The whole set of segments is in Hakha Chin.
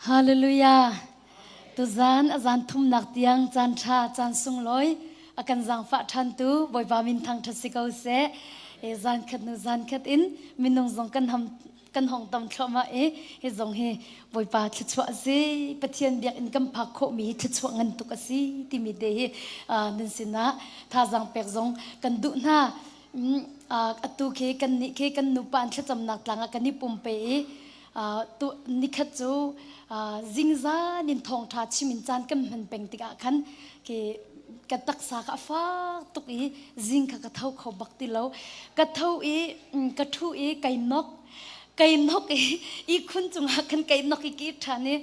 Hallelujah. Tuzan a zan thumnak tiang caan ṭha caan sunglawi a kan zaangfah ṭhantu Bawipa min thangṭhat si ko seh. E zan khat nu zan khat in minung zong kan ham kan hong tam thluahmah i hi zong hi Bawipa thluachuah a si. Pathian biakinn kan phak khawhmi hi thluachuah ngan tuk a si timi te hi nan sinah thazaang pek zong kan duh hna. Atu khi kan nih khi kan nupa an thlacamnak tlang ah kan i pumpe i tu nikhat cu zingzan in thawngṭha chim in caan kan hman peng tikah khan khi ka taksa kha a fak tuk i zing kha ka tho kho bak ti lo. Ka tho i ka ṭhu i kai nok kai nok i ihkhun cungah khan kai nok i ka it ṭhan i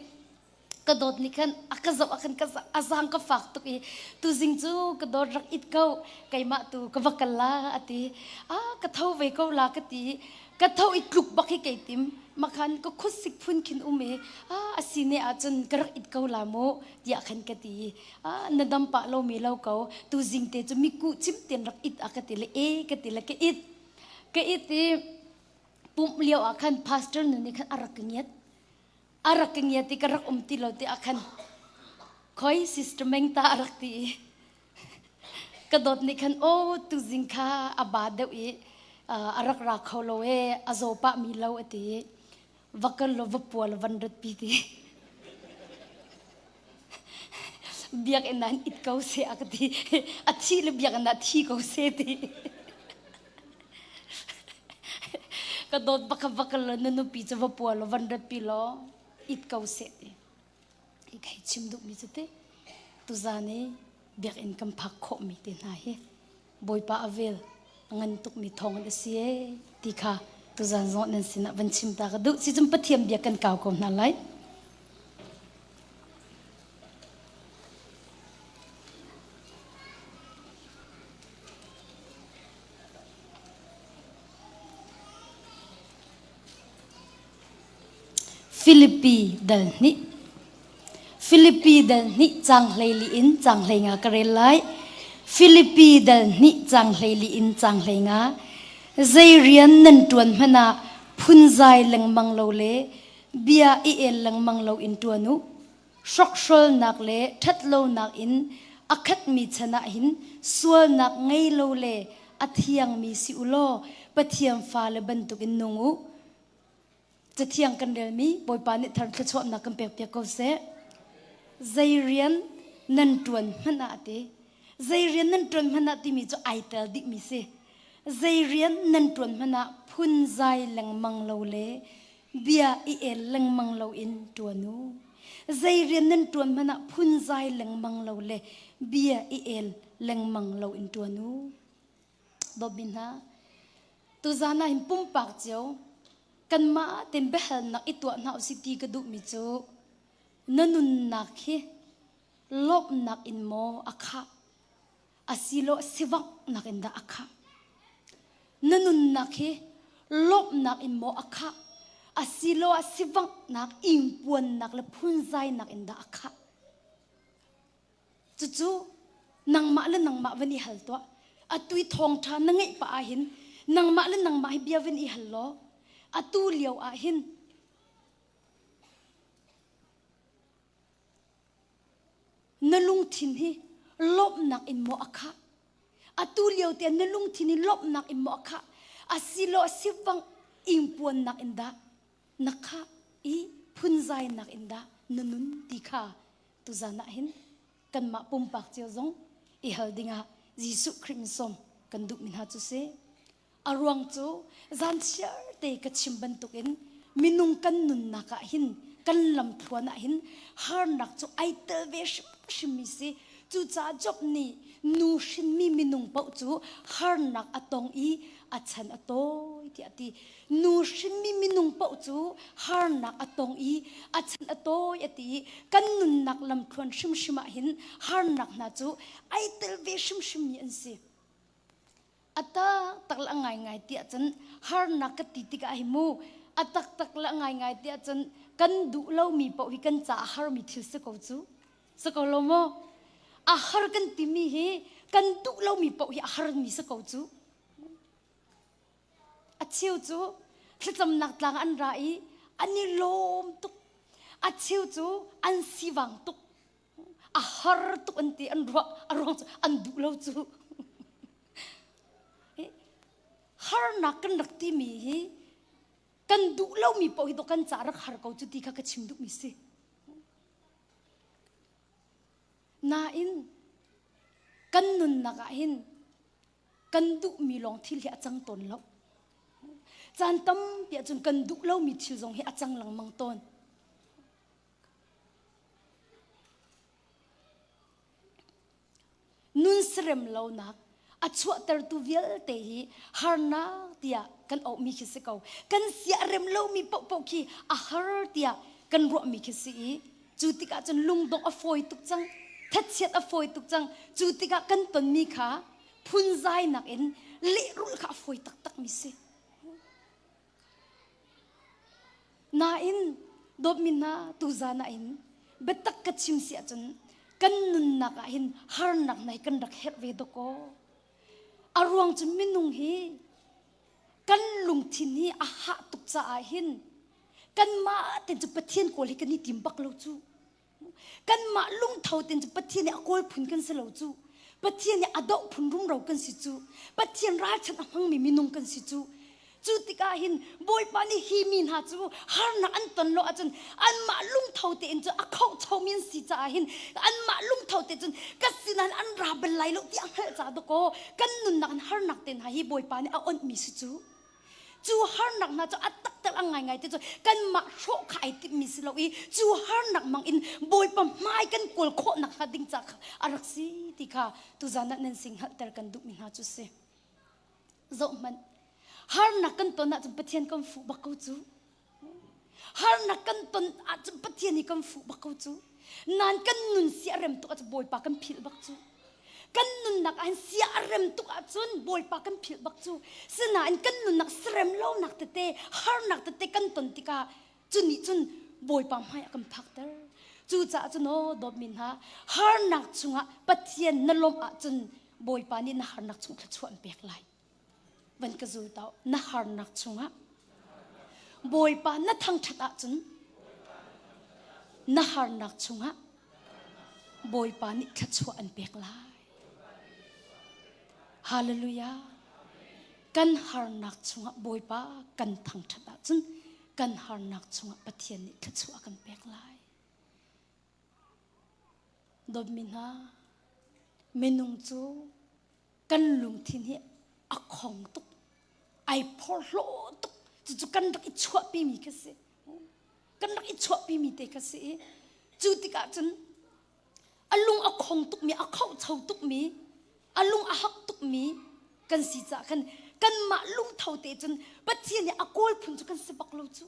ka dawt nih khan a ka zoh ah khan ka a zaang ka fak tuk i tuzing cu ka dawt rak it ko keimah tu ka va kal la a ti a ka tho ve ko la ka ti ka tho i tluk bak hi kei tim makhan ka khutsik phun khin um i a asi ne ahcun ka rak it ko la mu tiah khan ka ti a na dam pah lo mi lo ko tuzing te cu miku chim ten rak it a ka ti le e ka ti le ka it ka it i pumh lio ah khan pastor nu nih khan a rak ka ngiat a rak ka ngiat i ka rak um ti lo ti ah khan khoi sister Meng ta a rak ti i ka dawt nih khan aw tuzing kha a ba deuh i a rak ra kho lo e a zaw pah mi lo a ti i va kal lo va pua lo van rat pi ti biakinn ah it ko se a ka ti a thi le biakinn ah thi ko se ti Ka dawt bak va kal law na nupi cu va pua law van ratpi law it ko seh ti. Hi kai chim duhmi cu ti tuzan i biakinn kan phak khawhmi te hna hi Bawipa a vel a ngan tukmi thawng an si ee ti kha tuzan zong nan sinah van chim ta ka duh. Sicun Pathian bia kan kau ko hna lai. Filipi dal hnih Filipi dal hnih cang hleili in cang hlei nga ka rel lai. Filipi dal hnih cang hleili in cang hlei nga. Zei rian nan ṭuan hmanh ah phunzai lengmang lo le bia i el lengmang lo in ṭuan u. Hrokhrolnak le ṭhatlonak in a khatmi chan ah hin sualnak ngei lo le a thiangmi si u law Pathian fale bantukin nung u. Cathiang kan relmi Bawipa nih thar thluachuahnak kan pekpiak ko seh. Zei rian nan ṭuan hmanh ah a ti. Zei rian nan ṭuan hmanh ah timi cu ai tel dihmi si. Zei rian nan ṭuan hmanh ah phunzai lengmang lo le bia i el lengmang loin ṭuan u. Zei rian nan ṭuan hmanh ah phunzai lengmang lo le bia i el lengmang loin ṭuan u. Dawtmi hna, tuzan ah hin pumpak cio kanmah tein biahalnak i tuah hna usih ti ka duhmi cu na nunnak hi lawmhnak in maw a khah asiloah sivanghnak in dah a khah? Na nunnak hi lawmhnak in maw a khah? Asiloah sivanghnak, ingpuannak le phunzainak in dah a khah? Cucu nangmah le nangmah van i hal tuah. Atu i thawngṭha na ngeih pah ahhin nangmah le nangmah hi bia van i hal law atu lio ahhin Na lungthin hi lawmhnak in maw a khah? Atu lio te na lungthin hi lawmhnak in maw a khah? Asiloah sivang ingpuannak in dah na khah i phunzainak in dah na nun ti kha tuzan ah hin kanmah pumpak cio zong i hal dingah Jesuh Khrih min sawm kan duhmi hna cu si. A ruang cu zanchiar te ka chim bantukin minung kan nunnak ah hin kan lamthluan ah hin harnak cu ai tel ve hrimhrimmi si. Cucaah Job nih nu hrinmi minung paoh cu harnak a tong i a chan a tawi tiah a ti. Nu hrinmi minung paoh cu harnak a tong i a chan a tawi a ti i kan nunnak lamthluan hrimhrim ah hin harnak hna cu ai tel ve hrimhrimmi an si. A taktak le a ngaingai tiah cun harnak ka ti tikah hi mu a taktak le a ngaingai tiah cun kan duh lomi paoh hi kan caah harmi thil si ko cu si ko lo maw a har kan timi hi kan duh lomi paoh hi a harmi si ko cu a cheu cu thlacamnak tlang an ra i an i lawm tuk. A cheu cu an sivang tuk. A har tuk an ti an ruah a ruang cu an duh lo cu. Harnak kan rak timi hi kan duh lomi paoh hi to kan ca rak har ko cu ti kha ka chim duhmi si. Nain kan nunnak ah hin kan duhmi lawng thil hi a cang tawn lo. Caan tampi ahcun kan duh lomi thil zong hi a cang lengmang tawn. Nun serem lonak a chuahtertu vialte hi harnak tiah kan auhmi khi si ko. Kan sia a rem lomi paohpaoh khi a har tiah kan ruahmi khi si i cu tikah cun lungdongh a fawi tuk cang, thatchiat a fawi tuk cang. Cu tikah kan tonmi kha phunzainak in lehrulh kha a fawi taktakmi si. Nain dawtmi hna tuzan ah hin biatak ka chim si ahcun kan nunnak ah hin harnak hna hi kan rak herh ve dawkaw. A ruang cu minung hi kan lungthin hi a hah tuk caah hin kanmah ten cu Pathian kawl hi kan i tim bak lo cu. Kanmah lungtho ten cu Pathian nih a kawl phun kan si lo cu. Pathian nih a doh phun rumro kan si cu. Pathian ralchanh a hmangmi minung kan si cu. Cu tikah hin Bawipa nih hi mi hna cu harnak an ton lo ahcun anmah lungtho tein cu a khohchomi an si caah hin anmah lungtho te cun ka sinah an ra bal lai lo ti a hngalh caah dakaw kan nunnak in harnak te hna hi Bawipa nih a onhmi si cu. Cu harnak hna cu a taktak a ngaingai te cu kanmah hrawh kha ai timhmi si lo i cu harnak mang in Bawipa hmai kan kawl khawh nakhnga ding ca kha a rak si ti kha tuzan ah nan sin hngalhter kan duhmi hna cu si. Zohhmanh, harnak kan ton ahcun Pathian kan fuh bak ko cu. Harnak kan ton ahcun Pathian hi kan fuh bak ko cu. Nan kan nun sia rem tuk ahcun Bawipa kan philh bak cu. Kan nunnak ah sia a rem tuk ahcun Bawipa kan philh bak cu. Sinain kan nunnak serem lonak tete, harnak tete kan ton tikah cu nih cun Bawipa hmai a kan phakter. Cucaah cun aw dawtmi hna, harnak chungah Pathian na lawmh ahcun Bawipa nih na harnak chung thluachuah an pek lai. Van ka zul tau, na harnak chungah Bawipa na thangṭhat ahcun na harnak chungah Bawipa nih thluachuah an pek lai. Hallelujah. Kan harnak chungah Bawipa kan thangṭhat ahcun kan harnak chungah Pathian nih thluachuah a kan pek lai. Dawtmi hna, minung cu kan lungthin hi a khong tuk ai phorhlaw tuk cucu kan rak i chuahpimi kha si kan rak i chuahpimi te kha si i cu tikah cun a lung a khong tukmi a khohcho tukmi a lung a hak tukmi kan si caah khan kanmah lungtho te cun Pathian nih a kawl phun cu kan si bak lo cu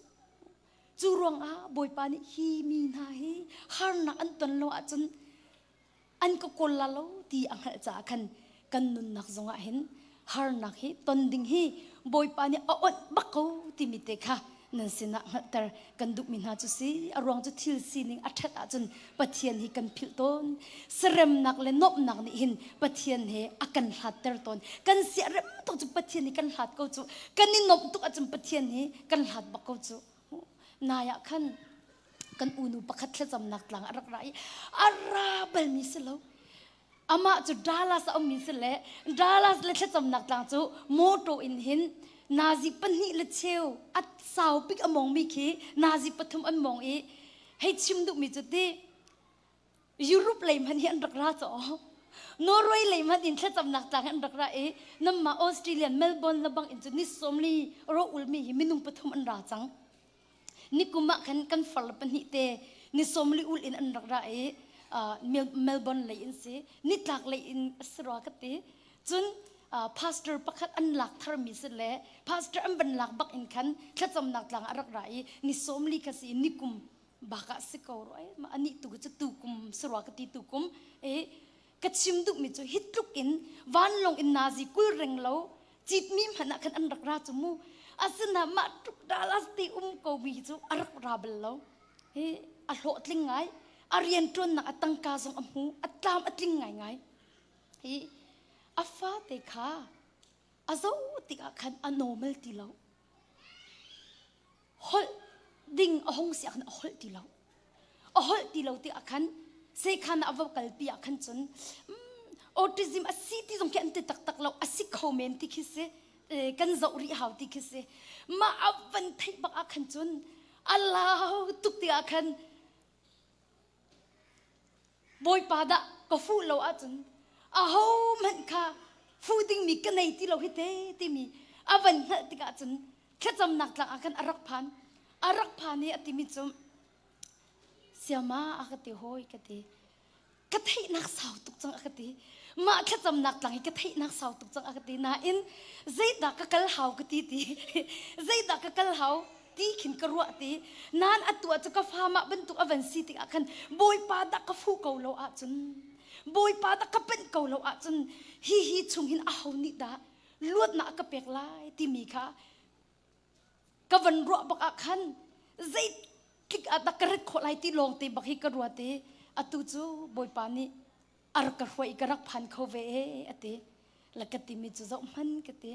cu ruangah Bawipa nih hi mi hna hi harnak an ton lo ahcun an ka kawl la lo ti a hngalh caah khan kan nunnak zongah hin harnak hi ton ding hi Bawipa nih a onh bak ko timi te kha nan sinah hngalhter kan duhmi hna cu si a ruang cu thil sining a ṭhat ahcun Pathian hi kan philh tawn seremnak le nuamhnak nih hin Pathian he a kan hlatter tawn kan siarem tuk cu Pathian hi kan hlat ko cu kan i nuamh tuk ahcun Pathian hi kan hlat bak ko cu nai ah khan kan unu pakhat thlacamnak tlang a rak ra i a ra balmi si lo amah cu Dallas a ummi si le Dallas le thlacamnak tlang cu motor in hin nazi pahnih le cheu a sau bik a mongmi khi nazi pathum an mong i hei chim duhmi cu ti Europe lei hmanh hi an rak ra caw. Norway lei hmanh in thlacamnak tlang an rak ra i namma Australia Melbourne lebang in cu ni sawmli ro ulmi hi minung pathum an ra cang. Nikum ah khan kan far le pahnih te ni sawmli ul in an rak ra i Melbourne lei in si nitlak lei in a si rua ka ti. Cun pastor pakhat an lak tharmi si le pastor an van lak bak in khan thlacamnak tlang ah a rak ra i ni sawmli kha si i nikum bak ah si ko rua mah anih tu cu tukum si rua ka ti tukum e ka chim duhmi cu hi tluk in vanlawng in nazi kul reng lo citmi hmanh ah khan an rak ra cu mu asina mah tluk Dallas ti um ko mi cu a rak ra bal lo hi a hlawhtling ngai a rian ṭuannak a tangka zong a hmu a tlam a tling ngai ngai hi a fate kha a zo tikah khan a normal ti lo holh ding a hong si ah khan a holh ti lo. A holh ti lo ti ah khan sekhan ah va kalpi ah khan cun autism a si ti zong khi an ti taktak lo a si kho men ti khi si kan zoh rih hau ti khi si mah a van theih bak ah khan cun a lau tuk ti ah khan Bawipa dah ka fuh lo ahcun aho hmanh kha fuh dingmi ka nei ti lo hi te timi a van hngalh tikah cun thlacamnak tlang ah khan a rak phan. A rak phan i a timi cu siama a ka ti hawi ka ti. Ka theihnak sau tuk cang a ka ti. Mah thlacamnak tlang hi ka theihnak sau tuk cang a ka ti. Nain zeidah ka kal hau ka ti ti. Zeidah ka kal hau ti khin ka ruah ti nan atu ah cu ka fa mah bantuk a van si tikah khan bawipa dah ka fuh ko lo ahcun bawipa dah ka penh ko lo ahcun hi hi chung hin aho nih dah luatnak a ka pek lai timi kha ka van ruah bak ah khan zeitik ah dah ka ret khawh lai ti lawng te bak hi ka ruat i atu cu bawipa nih a rak ka hruai ka rak phan kho ve e ati la ka timi cu zoh hman ka ti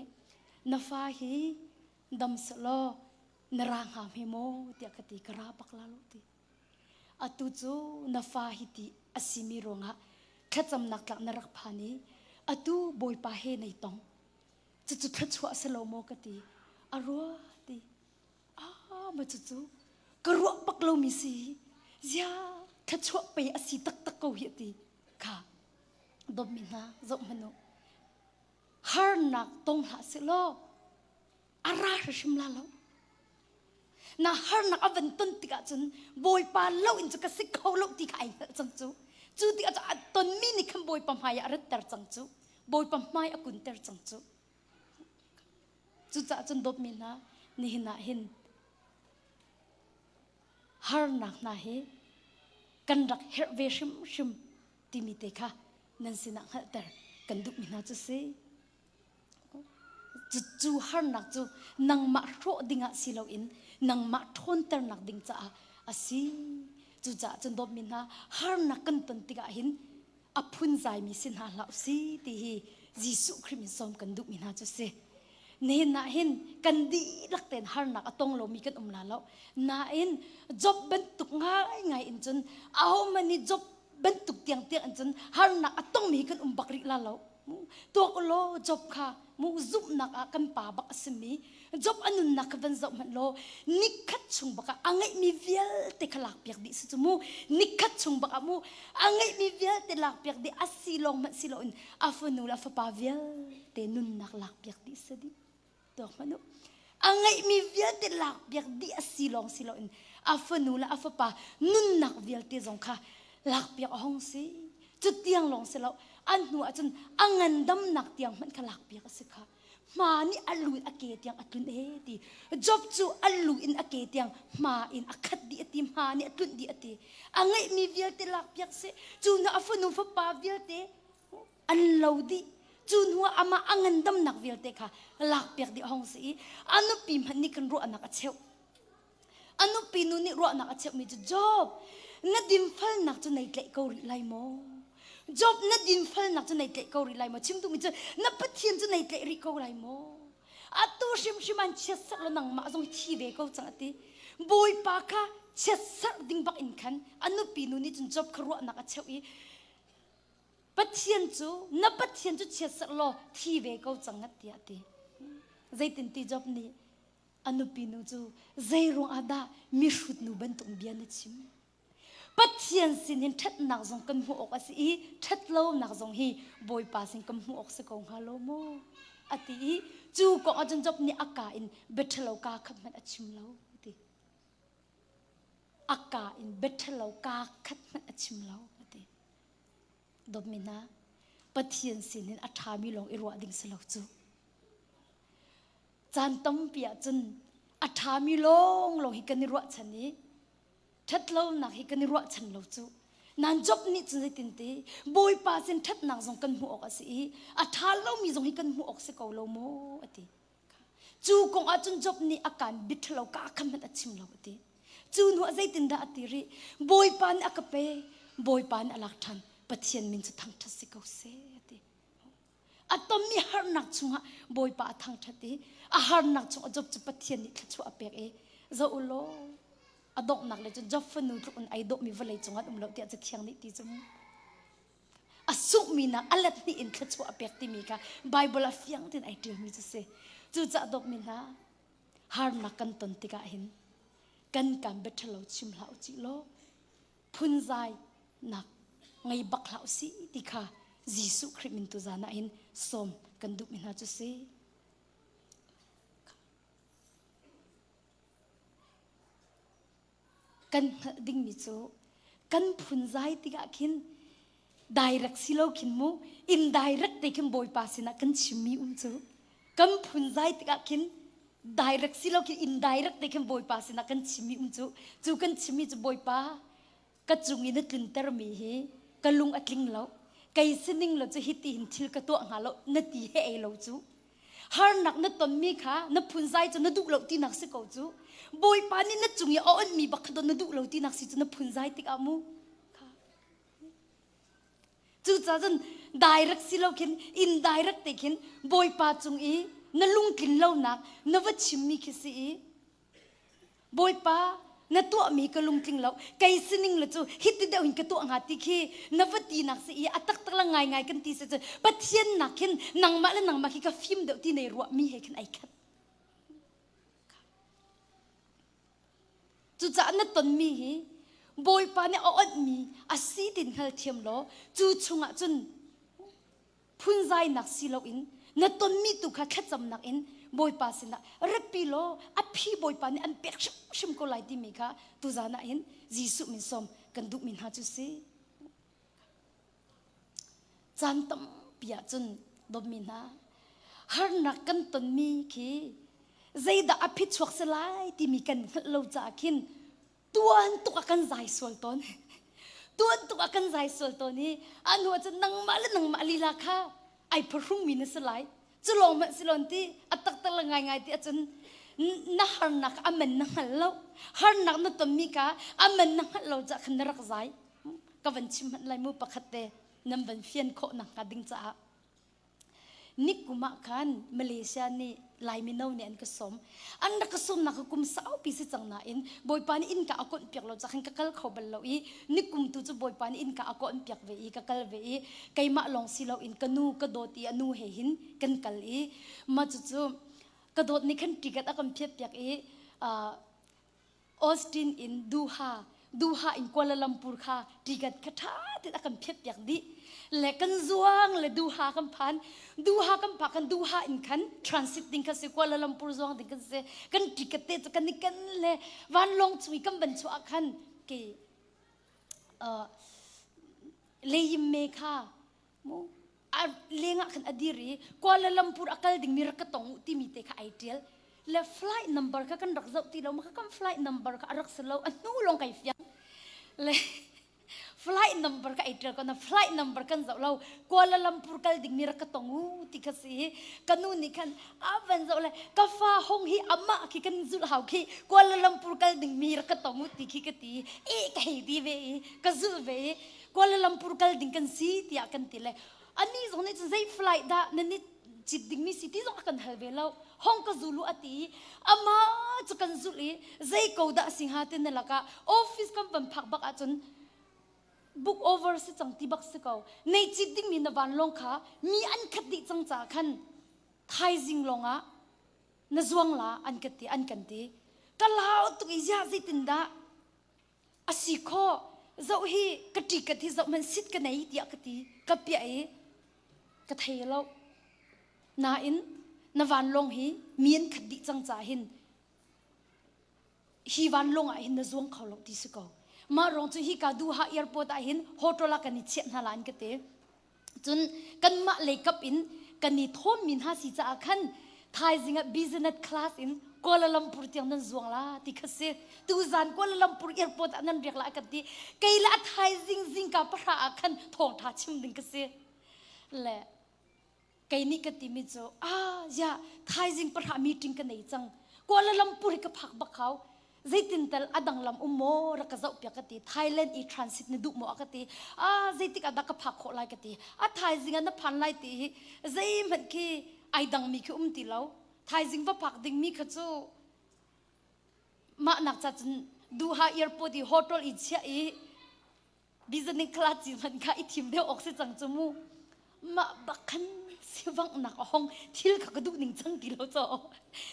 na fa hi dam selaw na ra hnga hme maw tiah ka ti ka ra bak la lo ti atu cu na fa hi ti a simi ruangah thlacamnak tlak na rak phan i atu bawipa he nei tong cucu thluachuah si lo maw ka ti a rua ti ah ma cucu ka ruah bak lomi si zia thluachuah pe a si taktak ko hi ti kha dawtmi hna zoh hmanh u harnak tong hlah seh law a ra hrimhrim la lo na harnak a van ton tikah cun bawipa lo in cu ka si kho lo ti kha ai hngalh cang cu cu tikah cun a tonmi nih khan bawipa hmai ah a ratter cang cu bawipa hmai a kunter cang cu cucaah cun dawtmi hna nihin ah hin harnak hna hi kan rak herh ve hrimhrim timi te kha nan sinah hngalhter kan duhmi hna cu si. Cu harnak cu nangmah hrawh dingah si loin nangmah ṭhawnternak ding caah a si. Cucaah cun dawtmi hna harnak kan ton tikah hin a phunzaimi si hna hlah si ti hi Jesuh Khrih min sawm kan duhmi hna cu si. Nihin ah hin kan dihlak tein harnak a tong lomi kan um la lo. Nain Job bantuk ngaingai in cun ahohmanh nih Job bantuk tiang tiang in cun harnak a tongmi kan um bak rih la lo. Tuak law Job kha mu zumhnak ah kan pa bak a simi Job a nunnak kha van zoh hmanh law nikhat chung bak ah a ngeihmi vialte kha lakpiak dih si cu mu nikhat chung bak ah mu a ngeihmi vialte lakpiak dih a si lawng hmanh si loin a fanu le a fapa vialte nunnak lakpiak dih si dih tuak hmanh u a ngeihmi vialte lakpiak dih a si lawng si loin a fanu le a fapa nunnak vialte zong kha lakpiak a hong si cu tiang lawng si lo an hnu ah cun a ngandamnak tiang hmanh kha lakpiak a si kha hma nih a lu in a ke tiang a tlun e ti Job cu a lu in a ke tiang hma in a khat dih a ti hma nih a tlunh dih a ti a ngeihmi vialte lakpiak si cu hnu a fanu fapa vialte an lo dih cu hnu ah amah a ngandamnak vialte kha lakpiak dih a hong si i a nupi hmanh nih khan ruahnak a cheuh A nupi nu nih ruahnak a cheuhmi cu Job, na dinfalnak cu nei tlaih ko rih lai maw? Job, na dinfalnak cu nei tlaih ko rih lai maw? Chim duhmi cu na Pathian cu nei tlaih rih ko lai maw? Atu hrimhrim an chiatserh lo nangmah zong thi ve ko cang a ti. Bawipa kha chiatserh ding bak in khan a nupi nu nih cun Job kha ruahnak a cheuh i Pathian cu na Pathian cu chiatserh law thi ve ko cang ngat tiah a ti. Zeitinti Job nih A nupi nu cu zeiruang ah dah mihrut nu bantuk bia na chim? Pathian sinin ṭhatnak zong kan hmuh awk a si i ṭhatlonak zong hi Bawipa sin kan hmuh awk si ko hnga lo maw? A ti i cu kong ah cun Job nih a kaa in bia ṭhalo kaa khat hmanh a chim lo a ti. A kaa in bia ṭhalo kaa khat hmanh a chim lo a ti. Dawtmi hna, Pathian sinin a ṭhami lawng i ruah ding si lo cu. Caan tampi ahcun a ṭhami lawnglawng hi kan i ruahchan i ṭhatlonak hi kan i ruahchan lo cu. Nan Job nih cun zeitin ti Bawipa sin ṭhatnak zong kan hmuh awk a si i a ṭha lomi zong hi kan hmuh awk si ko lo maw a ti. Cu kong ah cun Job nih a kaan biaṭhalo ka kha hmanh a chim lo a ti. Cu hnu ah zeitindah a ti rih? Bawipa nih a ka pe, Bawipa nih a lak ṭhan. Pathian min cu thangṭhat si ko seh a ti. A tonmi harnak chungah Bawipa a thangṭhat i a harnak chungah Job cu Pathian nih thluachuah a pek i zoh u law. A donghnak le cun Job fanu tluk in ai dawhmi vawlei cung an um lo tiah Cathiang nih ti cu mu. A sunghmi nak a let hnih in thluachuah a pek timi kha Bible ah fiang tein ai ṭialmi cu si. Cucaah dawtmi hna, harnak kan ton tikah hin kan kan bia ṭhalo chim hlah u cih law phunzai nak ngei bak hlah u sih ti kha Jesuh Khrih min tuzan ah hin sawm kan duhmi hna cu si. Kan hngalh dingmi cu kan phunzai tikah khin direct si lo khin mu indirect te khin Bawipa sinah kan chimmi um cu kan phunzai tikah khin direct si lo khin indirect te khin Bawipa sinah kan chimmi um cu cu kan chimmi cu Bawipa ka cung i na tluntermi hi ka lung a tling lo kei sining lo cu hiti hin thil ka tuah hnga lo na ti he ei lo cu harnak na tonmi kha na phunzai cu na duh lo tinak si ko cu bawipa nih na cung i a onhmi bak kha na duh lo tinak si cu na phunzai tikah mu Cucaah cun direct si lo khin indirect te khin Bawipa cung i na lungtlin lonak na va chimmi khi si i Bawipa na tuahmi ka lungtling lo kei sining le cu hiti deuh in ka tuah hnga ti khi na va tinak si i a taktak la ngaingai kan ti si cu Pathian nak khin nangmah le nangmah khi ka fim deuh ti nei ruahmi he khin ai khat. Cucaah na tonmi hi Bawipa nih a onhmi a si tin hngalthiam law cu chungah cun phunzainak si loin na tonmi tu kha thlacamnak in Bawipa sinah ratpi law a phi Bawipa nih an pek hrimhrim ko lai timi kha tuzan ah hin Jesuh min sawm kan duhmi hna cu si. Caan tampi ah cun dawtmi hna harnak kan tonmi khi zeidah a phichuak si lai timi kan hngalh lo caah khin tuan tuk ah kan zai sual tawn. Tuan tuk ah kan zai sual tawn i a hnu ah cun nangmah le nangmah lila kha ai phahrungmi na si lai. Cu lawng hmanh si lon ti a taktak le ngaingai ti ahcun na harnak a man na hngal lo. Harnak na tonmi kha a man na hngalh lo caah khan na rak zai. Ka van chim hmanh lai mu pakhat te nan van fian khawh nakhnga ding caah. Nikum ah khan Malaysia nih Lai mino nih an ka sawm. An rak ka sawmnak ka kum saupi si cang nain Bawipa nih innka a kawnh piak lo cah khan ka kal kho bal lo i nikum tu cu Bawipa nih innka a kawnh piak ve i ka kal ve i keimah lawng si loin ka nu ka dawt i a nu he hin kan kal i mah cucu ka dawt nih khan ticket a kan phiat piak i uh, Austin in Doha, Doha in Kuala Lumpur kha ticket kha ṭha tein a kan phiatpiak dih. Le kan zuang le Doha kan phan. Doha kan phak kan Doha in khan transit ding kha si Kuala Lumpur zuang ding kan si. Kan ticket te cu kan i ken le vanlawng chung i kan van chuah ah khan ke uh, leyim me kha mu a lengah khan a dir i Kuala Lumpur a kal dingmi rak ka tong u timi te kha ai tial le flight number kha kan rak zoh ti lo ma kha kan flight number kha a rak si lo a hnu lawng kai fiang le flight number ka ai tial ko na flight number kan zoh lo Kuala Lumpur kal dingmi rak ka tong u ti kha si ka nu nih khan a van zoh le ka fa hong hi amah khi kan zulh hau khi Kuala Lumpur kal dingmi rak ka tong u ti khi ka ti i ka hei ti ve i ka zulh ve i Kuala Lumpur kal ding kan si tiah kan ti le ani zong nih cun zei flight dah nan i cit dingmi si ti zong a kan hal ve lo hong ka zulu a ti i ama cu kan zulh i zei ko dah si hnga ti na lakah office kan van phak bak ahcun book over si cang ti bak si ko nei cit dingmi na vanlawng kha mi an khat dih cang caah khan thaizing lawngah na zuang la an ka ti an kan ti ka lau tuk i ziah zeitindah A si khawh, zoh hi ka ṭikat hi zoh hmanh sit ka nei tiah ka ti. Ka piah i ka thei lo. Nain na vanlawng hi mi an khat dih cang caah hin hi vanlawng ah hin na zuang kho lo ti si ko. Mah ruang cu hika Doha airport ah hin hotel ah kan i chiah hna la an ka ti. Cun kanmah lei kap in kan i thawmmi hna si caah khan thaizing ah business class in Kuala Lumpur tiang nan zuang la ti kha si. Tuzan Kuala Lumpur airport ah nan riak la kan ti. Kei le a thaizing zingka pahra ah khan thawngtha chim ding ka si. Le kei nih ka timi cu ah ya thaizing pahra meeting ka nei cang. Kuala Lumpur hi ka phak bak hau. Zeitin tal a dang lam um maw rak ka zoh piak ka ti Thailand i transit na duh maw a ka ti ah zeitik ah dah ka phak khawh lai ka ti a thaizing ah na phan lai ti hi zeihmanh khi ai dangmi khi um ti lo thaizing va phak dingmi kha cu mah nak ca cun Duha airport i hotel i chiah i business class ci hmanh kha i thim deuh awk si cang cu mu. Mah bak khan sivanghnak a hong thil kha ka duh ning cang ti lo caw.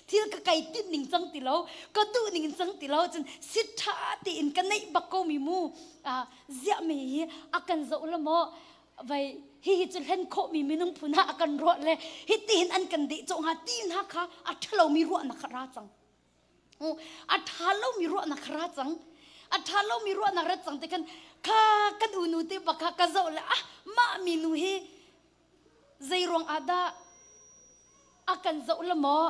Thil ka kai tinh ning cang ti lo, ka duh ning cang ti lo cun sit ṭha tein ka neih bak ko mi mu. Ah ziah me hi a kan zoh la maw vai hihi cu hlen khawhmi minung phun ah a kan ruah le hitihin an kan deh cawh hnga ti hna kha a ṭhalomi ruahnak kha ra cang. A ṭha lomi ruahnak kha ra cang. A ṭha lomi ruahnak rat cang te khan kha kan unu te bak kha ka zoh le ah mah minu hi zei ruang ah dah a kan zoh la maw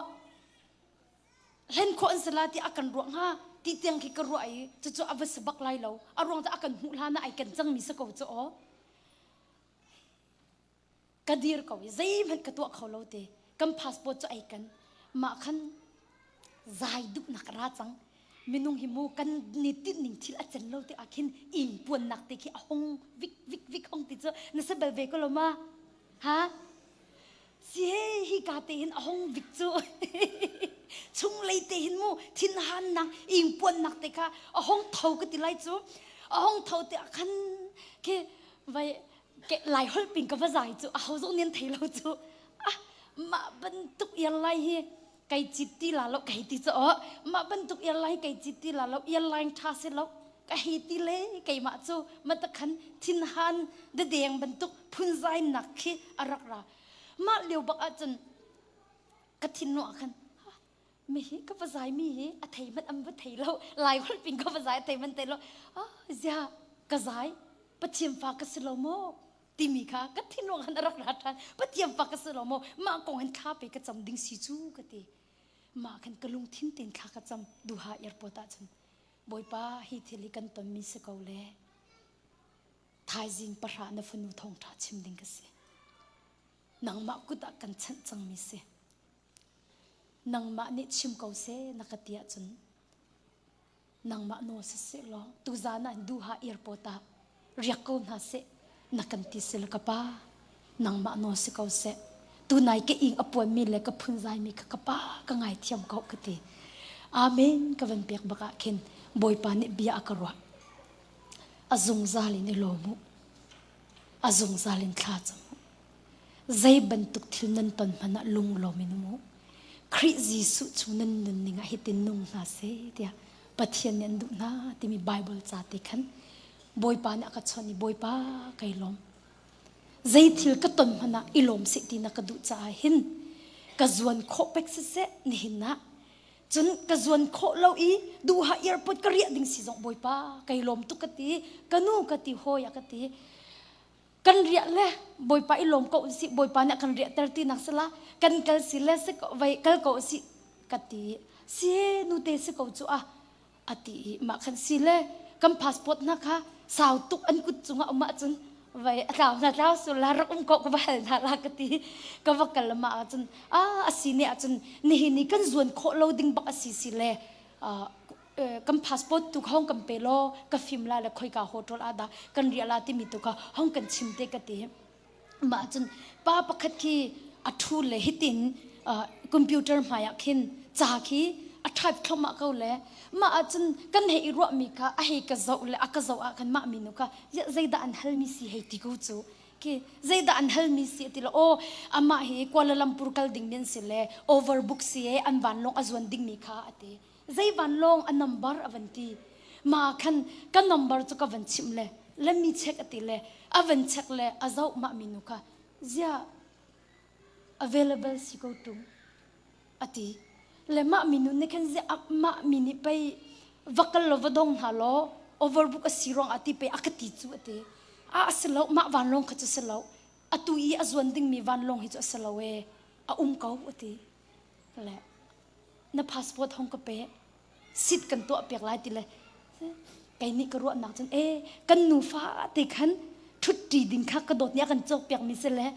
hlen khawh an si la ti a kan ruah hnga ti tiang khi ka ruah i cucu a va si bak lai lo a ruang cu a kan hmuh hlan ah ai kan cangmi si ko cu aw ka dir ko i zeihmanh ka tuah kho lo te kan passport cu ai kan mah khan zai duhnak ra cang minung hi mu kan ni tinh ning thil a cen lo te ah khin ing puannak te khi a hong vik vik vik hong ti cu na se bal ve ko lo ma ha Si hi ka te hin a hong vik cu chunglei te hin mu thinhannak ingpuannak te kha a hong tho ka ti lai cu a hong tho te ah khan khi vai ke lai holh ping ka va zai cu a ho zong nian thei lo cu ah mah bantuk ial lai hi kai cit ti la lo kai ti cu mah bantuk ial lai kai cit ti la lo ial lai tha se lo ka hei ti le keimah cu matakhan thinhan dadeng bantuk phunzai nak khi a rak ra mah lio bak ahcun ka thinnu ah khan mi hi ka va zai mi hi a thei hmanh an va thei lo lai holh ping ka va zai a thei hmanh thei lo ah zia ka zai pathian fa ka si lo maw timi kha ka thinlung khan a rak ra ṭhan pathian fa ka si lo maw mah kong hin thla pe ka cam ding si cu ka ti mah khan ka lungthin tein thla ka cam duha airport ah cun bawipa hi thil hi kan tonmi si ko le thaizing pahra na fanu thawngṭha chim ding ka si nangmah kut ah kan chanh cangmi si nangmah nih chim ko seh na ka ti ahcun nangmah nawl siseh law tuzaan ah duha airport ah riak ko hna seh na kan ti si le ka pa nangmah nawl si ko seh tunai ka ing a puanmi le ka phunzaimi kha ka pa ka ngaithiam ko ka ti amen ka van pek bak ah khin bawipa nih bia a ka ruah a zungzal in i lawm u a zungzal in thla cam u Zei bantuk thil nan ton hmanh ah lunglawm in um u. Khrih Jesuh chung nan nunning ah hitin nung hna seh tiah Pathian nih an duh hna timi Baibal ca te khan Bawipa nih a ka chawnh i Bawipa kai lawm. Zei thil ka ton hmanh ah i lawm seh ti na ka duh caah hin ka zuan khawh pek siseh nihin ah cun ka zuan khawh lo i duha airport ka riah ding si zong Bawipa kai lawm tuk ka ti ka nu ka ti hawi a ka ti kan riah le bawipa i lawm ko usih bawipa nih a kan riahter ti nak sila kan kal si le si ko vai kal ko usih ka ti si nute si ko cu a a ti i mah khan si le kan passport hna kha sau tuk an kut cungah um ahcun vai a tlau hna tlau sul la rak um ko ka va hal hna la ka ti ka va kal ma ahcun a asi ne ahcun nihin ni kan zuan khawh lo ding bak asi si le kan passport tu hong kan pe law ka fim la le khoika hotel ah dah kan riah la timi tu kha hong kan chim te ka ti mah cun pa pakhat khi a thu le hitin computer hmai ah khin ca khi a type thluahmah ko le mah ahcun kan hei i ruahmi kha a hei ka zoh le a ka zoh ah khan mah minu kha zeidah an halmi si hei ti ko cu khi zeidah an halmi si ti lo aw amah hi Kuala Lumpur kal ding min si le overbook si e an vanlawng a zuan dingmi kha a ti Zei vanlawng a number a van ti. Ma khan ka number cu ka van chimh le let me check a ti le a van check le a zoh mah minu kha zia available si ko tung a ti le mah minu nih khan zia mah mi nih pei va kal lo va dong hna law overbook a si ruang ah ti pei a ka ti cu a ti a a si lo mah vanlawng kha cu si lo atu i a zuan dingmi vanlawng hi cu a si lo e a um ko a ti le na passport hong ka pe sit kan tuah piak lai ti le kei nih ka ruahnak cun e kan nufa te khan ṭhutṭi ding kha ka dawt nih a kan cawk piak mi si le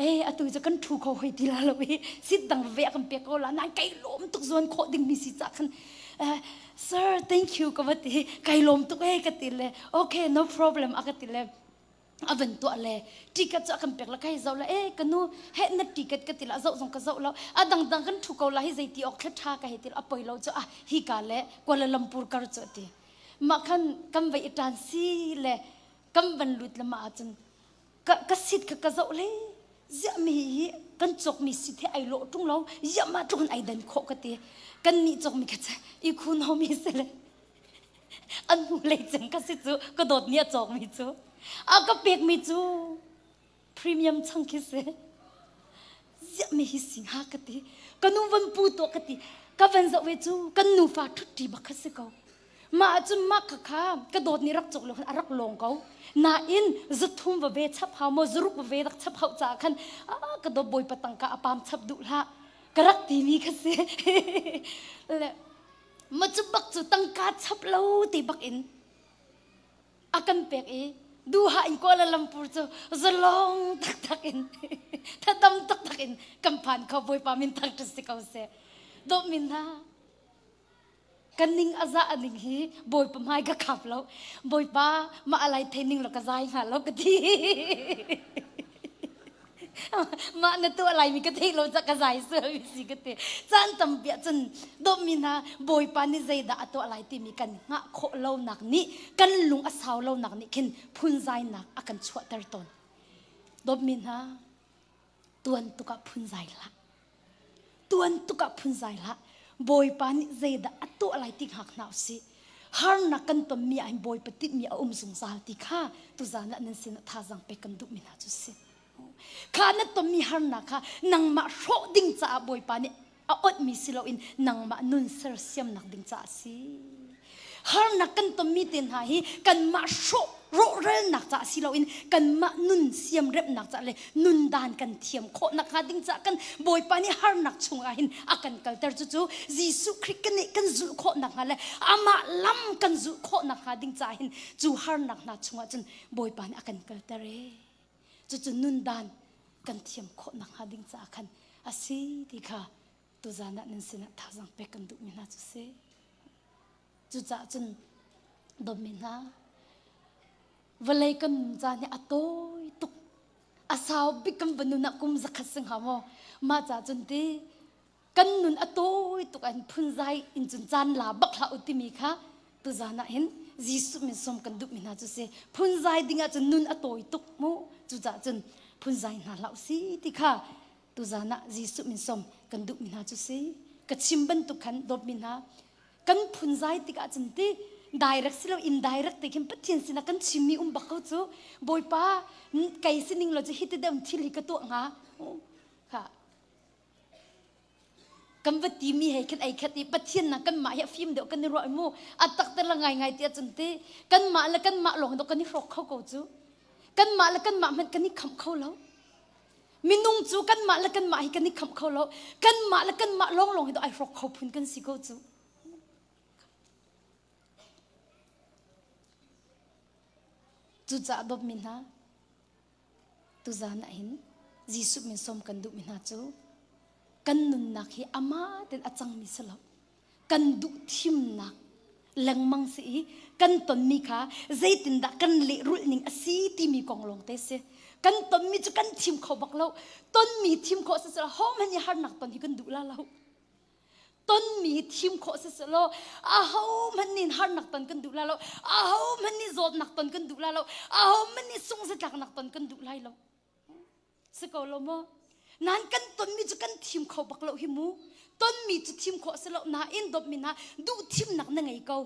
e atu cu kan ṭhu kho hoi ti la lo i sit dang ve a kan pek ko la nan kai lawm tuk zuan khawh ding mi si ca khan sir thank you ka va ti kai lawm tuk e ka ti le okay no problem a ka ti le a van tuah le ticket cu a kan pek la kai zoh la e ka nu he na ticket ka ti la zoh zong ka zoh lo a dangdang kan thu ko la hi zeiti ok thla tha ka he ti a poi lo cu a hi ka le Kuala Lumpur kar cu ti. Mah khan kan vai i ṭan si le kan van lut le mah ahcun ka ka sit kha ka zoh le ziah mi hi kan cawkmi sit hi ai lawh ṭung lo ziah mah tluk in ai dan khawh ka ti kan nih cawkmi kha cu i khun homi si le an hnu lei cem ka si cu ka dawt nih a cawkmi cu a ka pekmi cu premium chang khi si ziah mi hi si hnga ka ti ka nu van pu tuah ka ti ka van zoh ve cu kan nufa ṭhutṭi bak kha si ko mah ahcun mah kha kha ka dawt nih rak cawk lo khan a rak lawng ko nain zathum va ve chap hau maw zaruk va ve rak chap hau caah khan ka dawt bawipa tangka a pam chap duh hlah ka rak timi kha si le ma cu bak cu tangka chap lo ti bak in a kan pek i duha in Kuala Lumpur cu zalong taktak in thadam taktak in kan phan kho Bawipa min thangṭhat si ko seh dawh min hna kan ning a za ning hi Bawipa hmai ka khap lo Bawipa mah alai thei ning lo ka zai hnga lo ka ti Mah na tuah laimi ka theih lo ca ka zai sualmi si ka ti. Caan tampi ah cun dawtmi hna Bawipa nih zeidah a tuah lai timi kan hngah khawh lonak nih kan lung a sau lonak nih khin phunzainak a kan chuahter tawn. Dawtmi hna tuan tuk ah phunzai hlah. Tuan tuk ah phunzai hlah. Bawipa nih zeidah a tuah lai ti hngak hna usih. Harnak kan tonmi ah hin Bawipa tinhmi a um zungzal ti kha tuzaan ah nan sinah thazaang pek kan duhmi hna cu si. Kha na tonmi harnak kha nangmah hrawh ding caah Bawipa nih a onhmi si loin nangmah nun sersiamnak ding caah a si. Harnak kan tonmi te hna hi kanmah hrawh rawhralnak caah si loin kanmah nun siamremhnak caah le nun dan kan thiam khawh nakhnga ding caah kan Bawipa nih harnak chungah hin a kan kalter cucu Jesuh Khrih kan nih kan zulh khawh nakhnga le amah lam kan zulh khawh nakhnga ding caah hin cu harnak hna chungah cun Bawipa nih a kan kalter ee. Cucu nun dan kan thiam khawh nakhnga ding caah khan a si ti kha tuzan ah nan sinah thazaang pek kan duhmi hna cu si. Cucaah cun dawtmi hna vawlei kan nun caan hi a tawi tuk a sau bik kan va nun ah kum zakhat si hnga maw mah caah cun ti kan nun a tawi tuk an phunzai in cun caan la bak hlah u timi kha tuzan ah hin Jesuh min sawm kan duhmi hna cu si phunzai ding ah cun nun a tawi tuk mu cucaah cun phunzai hna hlah u si ti kha tuzan ah Jesuh min sawm kan duhmi hna cu si ka chim bantuk khan dawtmi hna kan phunzai tikah cun ti direct si lo indirect te khin Pathian sinah kan chimmi um bak ko cu Bawipa kei sining lo cu hi ti deuh thil hi ka tuah hnga kha kan va timi he khin ei khat i Pathian na kanmah hi a fim deuh kan i ruah mu a tak te la ngai ngai ti ahcun ti kanmah le kanmah lawng do kan i hrawk kho ko cu kanmah le kanmah hmanh kan i khamh kho lo minung cu kanmah le kanmah hi kan i khamh kho lo kanmah le kanmah lawng lawng hi do ai hrawk kho phun kan si ko cu cucaah dawtmi hna Tuzan ah hin Jesuh min sawm kan duhmi hna cu kan nunnak hi amah tein a cangmi si lo. Kan duh thimnak lengmang si i kan tonmi kha zeitindah kan lehrulh ning a si timi kong lawng te si. Kan tonmi cu kan thim kho bak lo. Tonmi thim khawh si seh hohmanh nih harnak ton hi kan duh la lo. Tonmi thim khawh si seh law ahohmanh nih harnak ton kan duh lai lo. Ahohmanh nih zawtnak ton kan duh lai lo. Ahohmanh nih sungzatlaknak ton kan duh lai lo. Si ko lo maw? Nan kan tonmi cu kan thim kho bak lo hi mu. Tonmi cu thim khawh si lo nain dawtmi hna duh thimnak na ngei ko.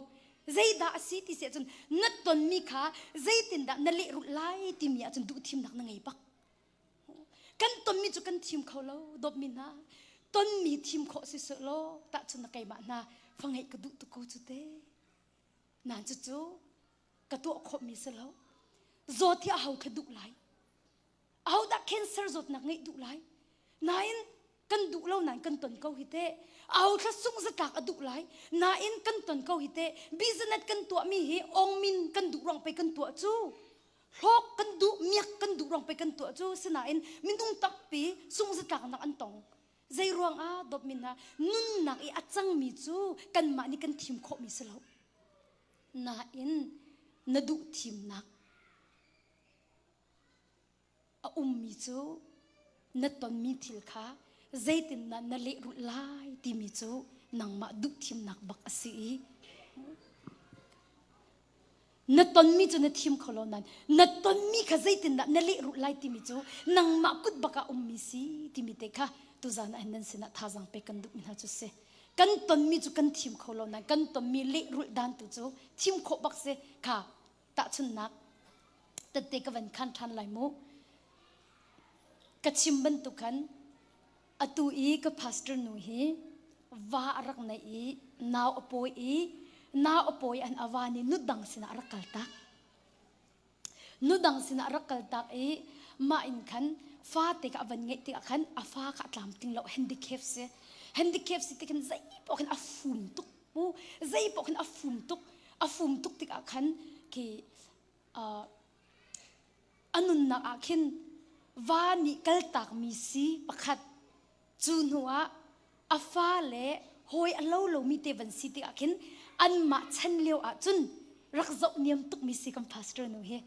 Zeidah a si ti si ahcun na tonmi kha zeitindah na lehrulh lai timi ahcun duh thimnak na ngei bak. Kan tonmi cu kan thim kho lo dawtmi hna. Tonmi thim khawh si seh law tahchun na keimah hna fa ngeih ka duh tuk ko cu te. Nan cucu ka tuah khawhmi si lo. Zawt hi aho kha duh lai? Ahodah cancer zawtnak ngeih duh lai? Nain kan duh lo nain kan ton ko hi teh. Aho thla sung zatlak a duh lai? Nain kan ton ko hi teh. Business kan tuahmi hi ongmin kan duh ruang pei kan tuah cu. Hlawk kan duh, miak kan duh ruang pei kan tuah cu. Sinain minung tampi sung zatlaknak an tong. Zei ruang ah dawtmi hna nunnak i a cangmi cu kanmah nih kan thim khawhmi si lo. Nain na duh thimnak a ummi cu na tonmi thil kha zeitindah na lehrulh lai timi cu nangmah duhthimnak bak a si i. Na tonmi cu na thim kho lo nain na tonmi kha zeitindah na lehrulh lai timi cu nangmah kut bak ah ummi si timi te kha tuzan ah hin nan sinah thazaang pek kan duhmi hna cu si. Kan tonmi cu kan thim kho lo nain kan tonmi lehrulh dan tu cu thim khawh bak si kha tahchunhnak tette ka van khan ṭhan lai mu. Ka chim bantuk khan Atu i ka pastor nu hi va a rak neih i nau a pawi i nau a pawi an a va nih nudang sinah a rak kaltak. Nudang sinah a rak kaltak i mah in khan fate kha a van ngeih tikah khan a fa kha a tlamtling lo handicap si. Handicap si ti khan zei paoh khan a fum tuk mu zei paoh khan a fum tuk a fum tuk tikah khan khi uh, A nunnak ah khin va nih kaltakmi si pakhat cu hnu ah a fa le hawi a lo lomi te van si tikah khin anmah chan lio ah cun rak zoh niam tukmi si kan pastor nu hi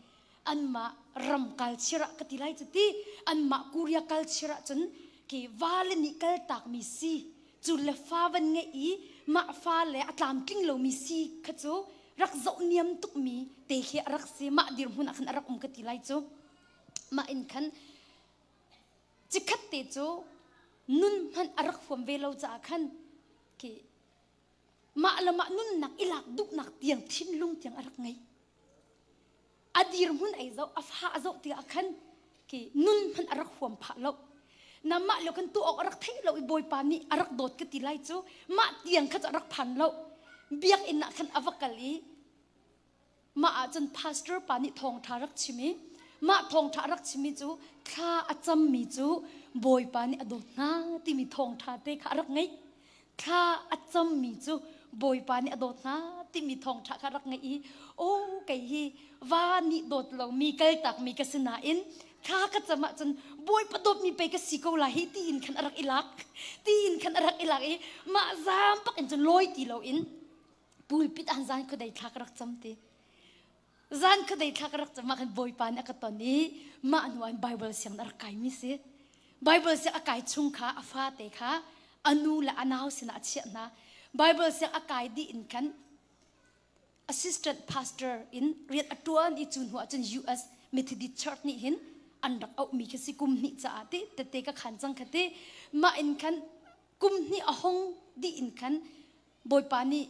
anmah ram culture ah ka ti lai cu ti anmah Korea culture ah cun ki va le nih kaltakmi si cu le fa van ngeih i mah fa le a tlamtling lomi si kha cu rak zoh niam tukmi te khi a rak si mah dirhmun ah khan a rak um ka ti lai cu mah in khan cikhat te cu nun hmanh a rak huam ve lo caah khan khi mah le mah nunnak i lak duhnak tiang thinlung tiang a rak ngei a dirhmun ei zoh a fa a zoh tikah khan khi nun hmanh a rak huam phah lo na mah lio kan tuah awk a rak theih lo i bawipa nih a rak dawt ka ti lai cu mah tiang kha cu a rak phan lo biakinn ah khan a va kal i mah ah cun pastor pa nih thawngṭha rak chim i mah thawngṭha rak chimmi cu thla a cammi cu bawipa nih a dawt hna timi thawngṭha te kha a rak ngeih thla a cammi cu Bawipa nih a dawt hna timi thawngṭha kha rak ngeih i aw kei hi va nih dawt lomi kaltakmi ka si nain thla ka cam ahcun Bawipa dawtmi pei ka si ko lai hi tiin khan a rak i lak tiin khan a rak i lak i mah zaam bak in cun lawi ti loin pulpit ah zan khuadei thla ka rak cam ti Zan khuadei thla ka rak cam ah khan Bawipa nih a ka ton i mah hnu ah Bible sianginn a rak kaimi si. Bible siang a kai chung kha a fate kha a nu le a nau sinah a chiah hna. Bible siang a kai dih in khan assistant pastor in rian a ṭuan i cu hnu ah cun US Methodist Church nih hin an rak auhmi khi si kum hnih caah ti tete ka khan cang kha ti mah in khan kum hnih a hong dih in khan Bawipa nih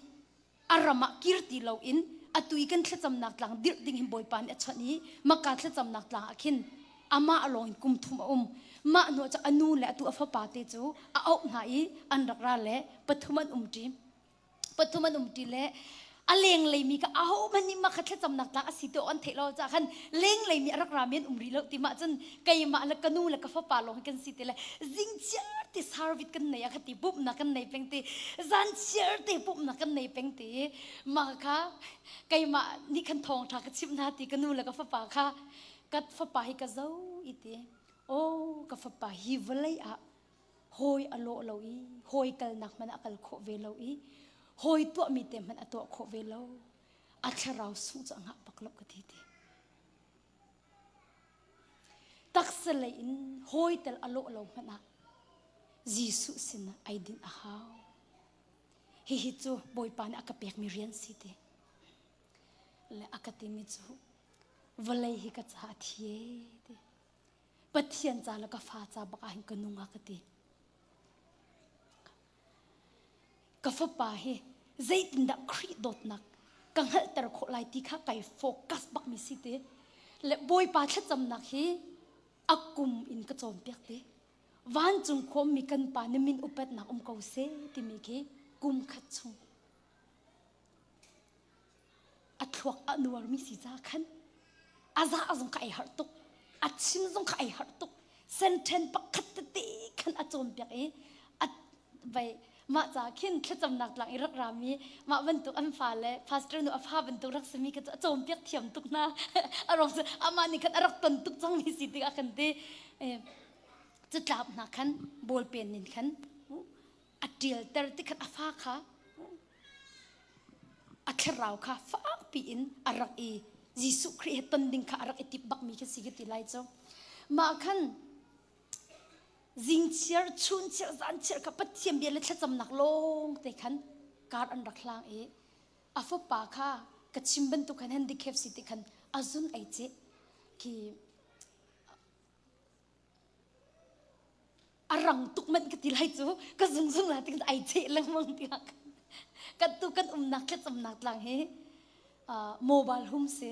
a ram ah kir ti loin atu i kan thlacamnak tlang dirh ding hin Bawipa nih a chawnh i Makka thlacamnak tlang ah khin amah lawng in kum thum a um. Mah hnu cu a nu le atu a fapa te cu a auh hna i an rak ra le pathum an umṭi. Pathum an umṭi le a lenglei mi kha ahohmanh nih mah kha thlacamnak tlang a si ti an theih lo caah khan lenglei mi a rak rami an um rih lo ti mah cun keimah le ka nu le ka fapa lawng hi kan si ti le zing chiar ti service kan nei a kha ti pumhnak kan nei peng ti zan chiar te pumhnak kan nei peng ti mah kha keimah nih khan thawngṭha ka chimh hna ti ka nu le ka fapa kha ka fapa hi ka zo i ti oh ka fapa hi vawlei ah hawi a lawh lo i hawi kalnak hmanh a kal khawh ve lo i hawi tuahmi te hmanh a tuah khawh ve lo a thlarau sung cu a ngah bak lo ka ti ti Taksa lei in hawi tel a lawh lo hmanh ah Jesuh sinah ai dinh a hau. Hihi cu Bawipa nih a ka pekmi rian si ti. Le a ka timi cu vawlei hi ka caah a thi e ti. Pathian ca le ka fa ca bak ah hin ka nung a ka ti. Ka fapa hi zeitindah Khrih dawtnak ka hngalhter khawh lai ti kha kai focus bakmi si te. Le Bawipa thlacamnak hi a kum in ka cawnpiak te. Vancung khuammi kan pa na min upatnak um ko seh timi khi kum khat chung a thluak a nuarmi si ca khan a za zong kha ai harh tuk a chim zong kha ai harh tuk senten pakhat tete khan a cawnpiak i a vai mah ca khin thlacamnak tlang i rak rami mah bantuk an fa le pastor nu a fa bantuk rak simi kha cu a cawnpiak thiam tuk hna a rong cu amah nih khan a rak ton tuk cangmi si tikah khan ti catlap hna khan ballpen in khan a ṭialter ti khan a fa kha a thlarau kha fakpi in a rak i Jesuh Khrih he ton ding kha a rak i tip bakmi khi si ka ti lai cu. Mah khan zingchiar, chunchiar, zanchiar kha Pathian bia le thlacamnak lawng te khan kar an rak hlang i a fapa kha Ka chim bantuk khan handicap si ti khan azun ai ce khi a rang tuk manh ka ti lai cu ka zung zung la ting ai cheh lengmang tiah kan tu kan umnak thlacamnak tlang hi mobile home si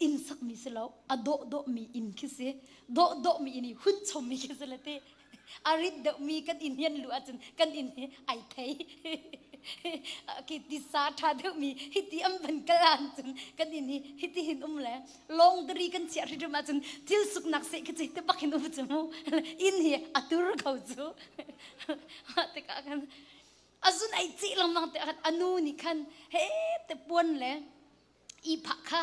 inn sakmi si lo a dawh dawhmi inn khi si dawh dawhmi inn i hun chommi khi si le ti a rit deuhmi kan inn hi an luh ahcun kan inn hi ai thei khi tisa ṭha deuhmi hiti an van kal ahcun kan inn hi hiti hin um le laundry kan chiah hrimhrim ahcun thil suknak seh khi cu te bak hin um cu mu inn hi a tur ko cu mah tikah khan a zun ai cih lengmang te khan a nu nih khan he te puan le ihphah kha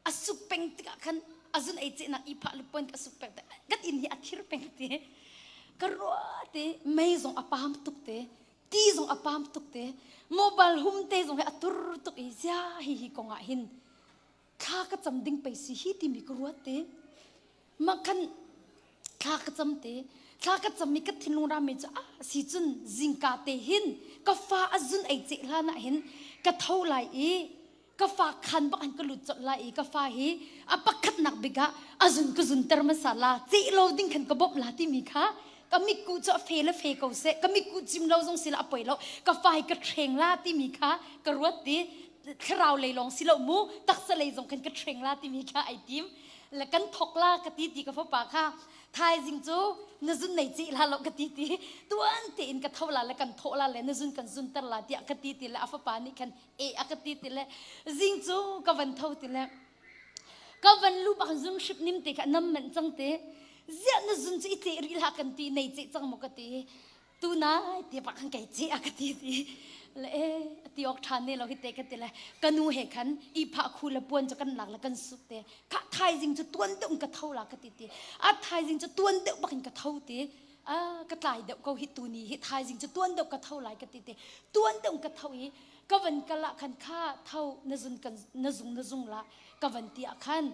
a suk peng tikah khan a zun ei cehnak ihphah le puan a suk peng kan inn hi a thir peng te ka ruah te mei zong a pam tuk te ti zong a pam tuk te mobile hum te zong hi a tur tuk i zia hi hi kong ah hin thla ka cam ding pei si hi timi ka ruat te mah khan thla ka cam te thla ka cam mi ka thinlung rami cu ah si cun zingka te hin ka fa a zun ei ce hlan ah hin ka tho lai i ka fa khan bak an ka lut colh lai i ka fa hi a pakhatnak bik ah a zun ka zun ter hmasa la ceh lo ding khan ka bawmh la timi kha ka mikku cu a fe le fe ko seh ka mikku cim lo zong si la a poi lo ka fa hi ka hreng la timi kha ka ruat ti thlarau lei lawng si lo mu taksa lei zong khan ka hreng la timi kha ai tim le kan thok la ka ti ti ka fapa kha thaizing cu na zun nei cih la lo ka ti ti tuan tein ka tho la le kan thawh la le na zun kan zun ter la tiah ka ti ti le a fapa nih khan e a ka ti ti le zing cu ka van tho ti le ka van lu bak zun hrip nim te kha nam manh cang te ziah na zun cu i ce rih hlah kan ti nei ce cang maw ka ti tu nai ti bak khan kei ce a ka ti ti le e ti ok than ne lo hi te ka ti le ka nu he khan i pha khu le puan cu kan lak le kan sup te kha thaizing cu tuan deuh ka tho la ka ti ti a thaizing cu tuan deuh bak in ka tho ti a ka tlai deuh ko hi tu ni hi thaizing cu tuan deuh ka tho lai ka ti ti tuan deuh ka tho i ka van kal ah khan kha tho na zun kan na zung na zung la ka van ti ah khan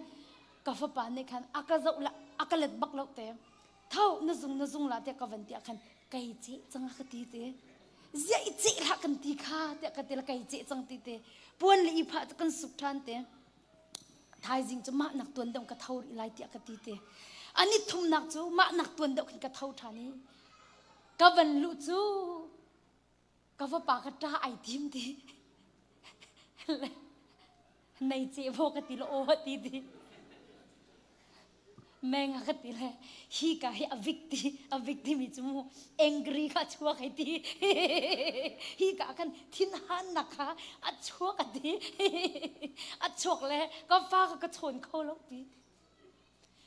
ka fapa nih khan a ka zoh la a ka let bak lo te tho na zung na zung la tiah ka van ti ah khan kei ce cang a ka ti te zia i ce hlah kan ti kha tiah ka ti la kei ce cang ti te puan le i phah kan suk than te thaizing cu mah nak tuan deuh ka tho rih lai tiah ka ti te ani thumnak cu mah nak tuan deuh khin ka tho than i ka van luh cu ka vapa ka ṭa ai tim ti nei ce vo ka ti lo aw ti ti meng ka ti le hi ka hi a vik ti a vik ti mi cu mu angry kha chuak ai ti hi ka kan thin han nak kha a chuak a ti a chuak le ka fa ka ka chawn kho lo ti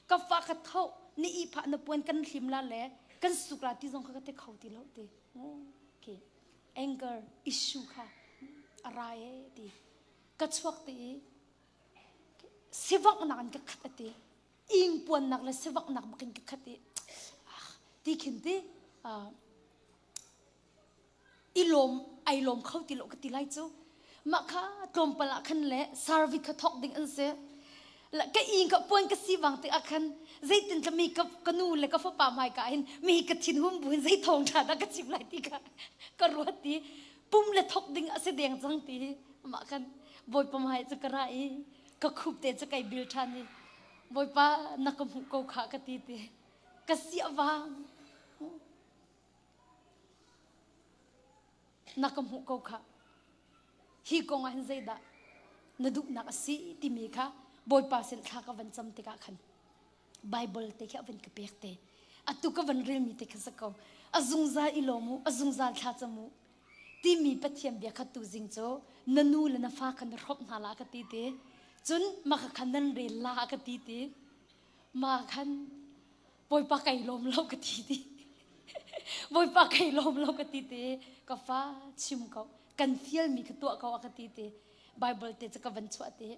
Ka fa ka tho ni i phah na puan kan hlim la le kan suk la ti zong kha ka te kho ti lo ti. Okay. Anger issue kha a rai e ti. Ka chuak ti i sivak nak in ka khat ati. Ing puan nak le sivak nak bakin ka khat i ti khin ti i lawm ai lawm kho ti lo ka ti lai cu mah kha tlawmpal ah khan le service kha thawk ding an si la ka ing ka puan ka si wang tik ah khan zeitin tla mi ka ka nu le ka fapa hmai ka hin mi ka thin hum bu hin zei thawng tha dah ka chim lai ti kha ka ruat ti pum le thawk ding a si deng cang ti mah khan bawipa hmai cu ka ra i ka khup te cu kai bil than i bawipa na ka hmuh ko kha ka ti ti ka si awang Na ka hmuh ko khah. Hi kong ah hin zeidah na duhnak a si timi kha Bawipa sin thla ka van cam tikah khan Bible te khi a van ka pek te. Atu ka van relmi te kha si ko. A zungzal i lawm u, a zungzal thla cam u. Timi Pathian bia kha tu zing cu na nu le na fa kha na hrawmh hna la ka ti ti. Cun maka khan nan rel la ka ti ti. Ma khan Bawipa kai lawm lo ka ti ti. Bawipa kai lawm lo ka ti ti. Ka fa chim ko. Kan fialmi ka tuah ko a ka ti ti. Bible te cu ka van chuah ti.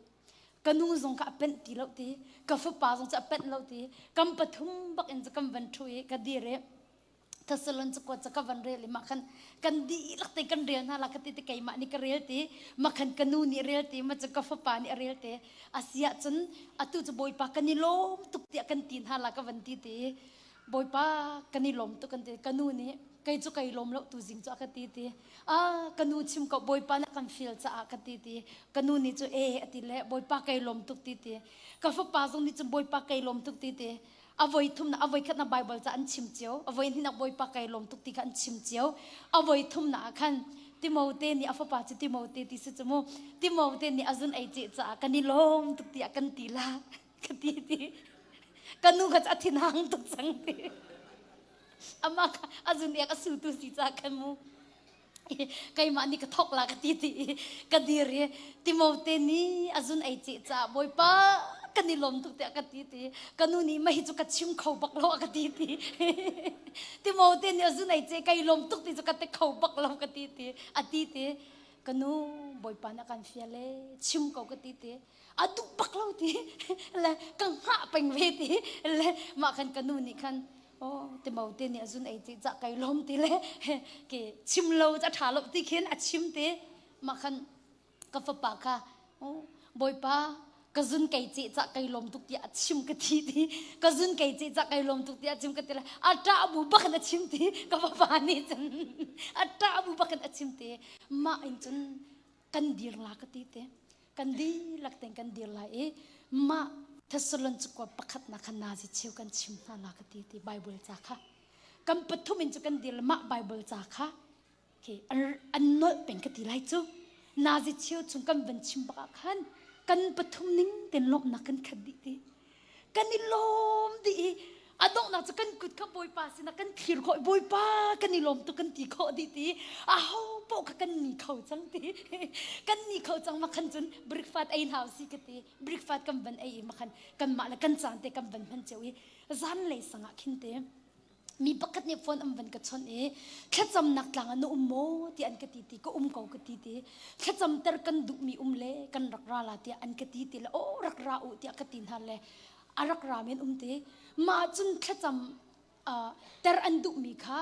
Ka nu zong ka a penh ti lo ti. Ka fapa zong cu a penh lo ti. Kam pathum bak in cu kan van ṭhu i ka dir i Thessalon cakuat cu ka van rel i mah khan kan dihlak te kan rel hna la ka ti ti keimah nih ka rel ti mah khan ka nu nih rel ti mah cu ka fapa nih a rel ti a si ahcun atu cu Bawipa kan i lawm tuk tiah kan ti hna la ka van ti ti Bawipa kan i lawm tuk kan ti ka nu nih. Kei cu kai lawm lo tu zing cu a ka ti ti. Ah ka nu chim ko Bawipa na kan feel caah ka ti ti. Ka nu nih cu e a ti le Bawipa kai lawm tuk ti ti. Ka fapa zong nih cun Bawipa kai lawm tuk ti ti. A voi thum na a voi khat na Bible ca an chim cio. A voi hnih nak Bawipa kai lawm tuk ti kha an chim cio. A voi thum na ah khan Timote nih a fapa cu Timote ti si cu mu. Timote nih a zun ei ceh caah kan i lawm tuk tiah kan ti la. Ka ti ti. Ka nu kha cu a thinhang tuk cang ti. Amah kha a zun ek a sutu si caah khan mu. Keimah nih ka thok la ka ti ti i ka dir i Timote nih a zun ei ceh caah Bawipa kan i lawm tuk tiah ka ti ti. Ka nu nih mah hi cu ka chim kho bak lo a ka ti ti. Timote nih a zun ei ceh kai lawm tuk ti cu ka ti kho bak lo ka ti ti. A ti ti. Ka nu Bawipa nih a kan fial e chim ko ka ti ti. A duh bak lo ti le ka hngah peng ve ti le mah khan ka nu nih khan oh Timote nih a zun ei ti ca kai lawm ti le ke chim lo ca ṭha lo ti khin a chim ti mah khan ka fapa kha oh Bawipa ka zun kei ce ca kai lawm tuk tiah a chim ka thi ti ka zun kei ce ca kai lawm tuk tiah a chim ka ti le a ṭah bu bak in a chim ti ka fapa nih cun a ṭah bu bak in a chim ti mah in cun kan dir la ka ti te kan dihlak tein kan dir lai i mah Thessalon cakuat pakhatnak kha nazi cheu kan chim hna la ka ti ti Bible ca kha kan pathum in cu kan dir le mah Bible ca kha khi an nolh peng ka ti lai cu nazi cheu chung kan van chim bak ah khan kan pathum ning ten lawmhnak kan khat dih ti kan i lawm dih i a donghnak cu kan kut kha Bawipa sinah kan thlir khawh Bawipa kan i lawm tuk kan ti khawh dih ti aho paoh kha kan ni kho cang ti kan ni kho cang ma khan cun breakfast ei hna si ka ti breakfast kan van ei i ma khan kanmah le kan caan te kan van hman cio i zanlei sangah khin te mi pakhat nih phone an van ka chawnh i thlacamnak tlang ah na um maw ti an ka ti ti ka um ko ka ti ti thlacam ter kan duhmi um le kan rak ra la tiah an ka ti ti le oh rak ra u tiah ka ti hna le a rak ra men um ti mah cun thlacam ter an duhmi kha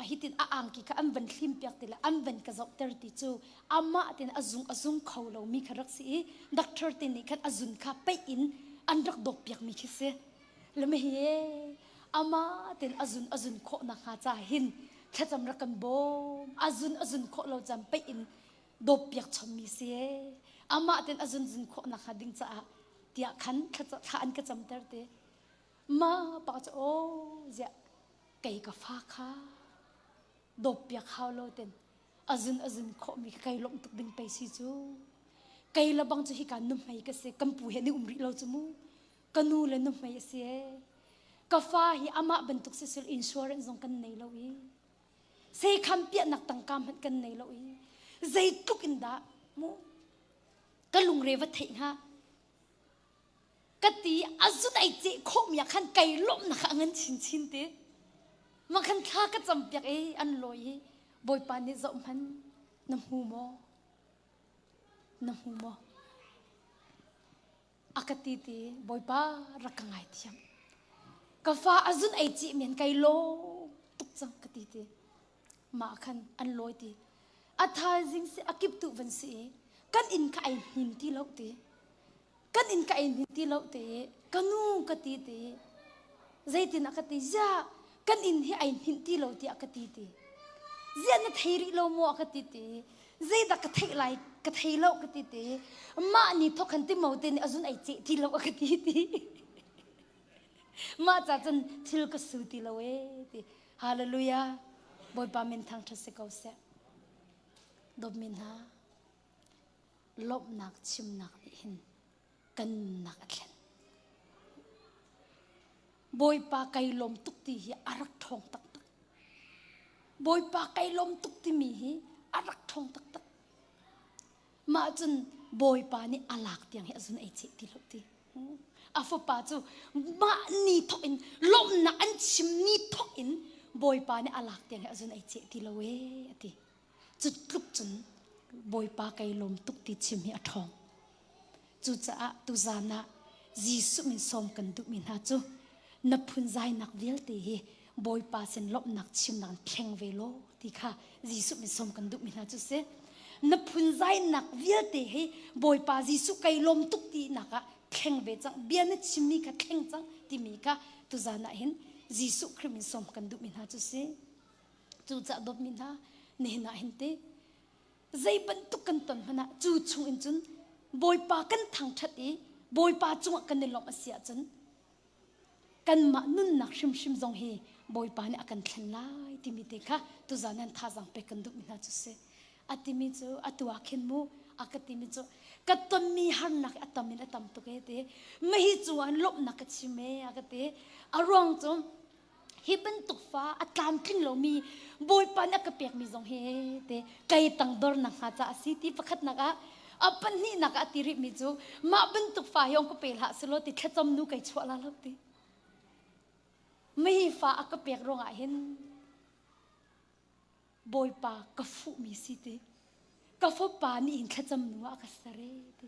a hitin a angki kha an van thlim piak ti le an van ka zoh ter ti cu amah tin a zung a zung kho lo mi kha rak si i doctor te nih khan a zun kha peih in an rak dawp piak mi khi si le hi amah ten a zun a zun khawh nakhnga ca hin thlacam rak kan bawm a zun a zun khawh lo cam peih in dawp piak chommi si amah ten a zun zun khawh nakhnga ding caah tiah khan thla an ka camter te ma pa cu aw ziah kei ka fa kha dawp piak hau lo ten a zun a zun khawh mi kai lawmh tuk ding pei si cu kei la bang cu hi ka nuhmei ka si kan pu he ni um rih lo cu mu ka nu le nuhmei a si ee ka fa hi amah bantuk sisil insurance zong kan nei lo i seikham piahnak tangka hmanh kan nei lo i zeitluk in dah mu ka lungre va theih hnga ka ti a zun ai ceh khawh mi ah khan kai lawmhnak a ngan chinchin te ma khan thla ka cam piak i an lawi i bawipa nih zoh hman na hmu maw na hmu maw a ka ti ti bawipa rak ka ngaithiam ka fa a zun ei cih men kai lawm tuk cang ka ti ti mah khan an lawi ti a thaizing si a kip tu van si i kan inn kha ai hnin ti lo ti kan inn ka ei hnin ti lo ti ka nu ka ti ti zeitin a ka ti zia kan inn hi ai hnin ti lo tiah ka ti ti zia na thei rih lo maw a ka ti ti zeidah ka theih lai ka thei lo ka ti ti mah ni thok khan timo te nih azun ei ceh ti lo a ka ti ti mah ca cun thil ka su ti lo e ti hallelujah bawipa min thangṭhat si ko seh dawtmi hna lawmhnak chimnak nih hin kan nunnak a thlen Bawipa kai lawm tuk ti hi a rak ṭhawng taktak. Bawipa kai lawm tuk timi hi a rak ṭhawng taktak. Mah cun Bawipa nih a lak tiang hi a zun ei cheh ti lo ti. A fapa cu mah ni thok in lawmhnak an chim ni thok in Bawipa nih a lak tiang hi a zun ei cheh ti lo ee a ti. Cu tluk cun Bawipa kai lawm tuk ti chim hi a ṭhawng. Cucaah tuzaan ah Jesuh min sawm kan duhmi hna cu na phunzainak vialte hi Bawipa sin lawmhnak chimnak in thleng ve law ti kha Jesuh min sawm kan duhmi hna cu si. Na phunzainak vialte hi Bawipa Jesuh kai lawm tuk tinak ah thleng ve cang bia na chimmi kha thleng cang timi kha tuzaan ah hin Jesuh Khrih min sawm kan duhmi hna cu si. Cucaah dawtmi hna, nihin ah hin ti zei bantuk kan ton hmanh ah cu chung in cun Bawipa kan thangṭhat i Bawipa cungah kan i lawmh a si ahcun kanmah nunnak hrimhrim zong hi Bawipa nih a kan thlen lai timi te kha tuzan nan thazaang pek kan duhmi hna cu si. A timi cu atu ah khin mu a ka timi cu ka tonmi harnak a tam in a tam tuk e ti mahi cungah lawmhnak ka chim e a ka ti a ruang cu hi bantuk fa a tlamtling lomi Bawipa nih a ka pekmi zong hi te kei tangdornak hnga ca a si ti pakhatnak ah a pahnihnak ah a ti rihmi cu mah bantuk fa hi ong ka pe hlah selaw ti thlacam nu kei chuah la lo ti mihi fa a ka pek ruangah hin Bawipa ka fuhmi si ti ka fapa nih hin thlacam nu ah a ka ser e ti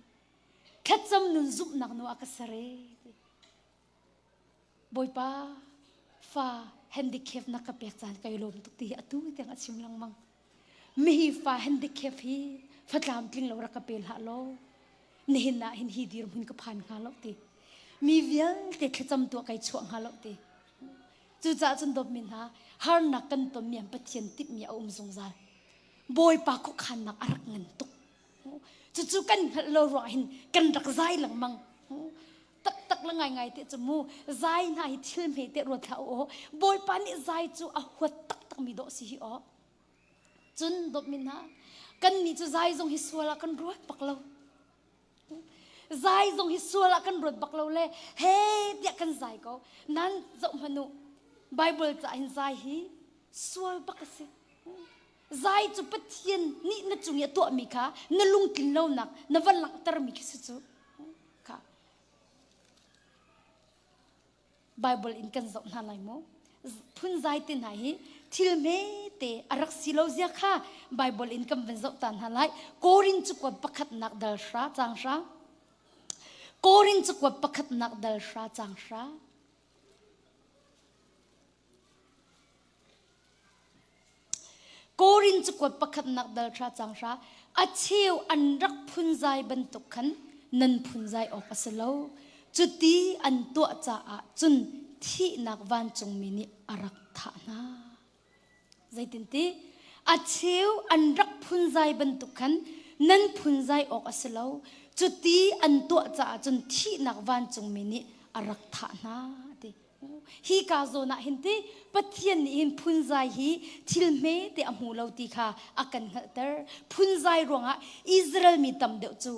thlacam nun zumhnak nu ah a ka ser e ti Bawipa fa handicap na ka pek caan kai lawm tuk ti hi atu tiang a chim lengmang. Mihi fa handicap hi fatlam tling lo rak ka pe hlah law nihin ah hin hi dirhmun ka phan hnga lo ti. Mi vialte thlacam tuah kai chuah hnga lo ti. Cucaah cun dawtmi hna harnak kan tonmi an Pathian timhmi a um zungzal. Bawipa khuakhannak a rak ngan tuk. Cucu kan hngalh lo ruangah hin kan rak zai lengmang. Taktak le ngaingai te cu mu zai hna hi thil hme te ruat hlah u Bawipa nih zai cu a huat taktak mi dawh si hi aw. Cun dawtmi hna kan nih cu zai zong hi sual ah kan ruat bak lo. Zai zong hi sual ah kan ruat bak lo le he tiah kan zai ko. Nan zoh hmanh u Bible ca hin zai hi sual bak a si. Zai cu Pathian nih na cung i a tuahmi kha na lungtlin lonak na va langhtermi khi si cu. Kha. Bible in kan zoh hna lai mu. Phunzai te hna hi thil hmete a rak si lo zia kha Bible in kan van zoh ta hna lai. Korin cakuat pakhatnak dal hra cang hra. Korin cakuat pakhatnak dal hra cang hra. Korin cakuat pakhatnak dal hra cang hra a cheu an rak phunzai bantuk khan nan phunzai awk a si lo. Cuti an tuah caah cun thihnak vancungmi nih a rak thah hna. Zeitinti a cheu an rak phunzai bantuk khan nan phunzai awk a si lo. Cuti an tuah caah cun thihnak vancungmi nih a rak thah hna. Ti. Hi ka zawn ah hin ti Pathian nih hin phunzai hi thil hme te a hmu lo ti kha a kan hngalhter. Phunzai ruangah Israel mi tam deuh cu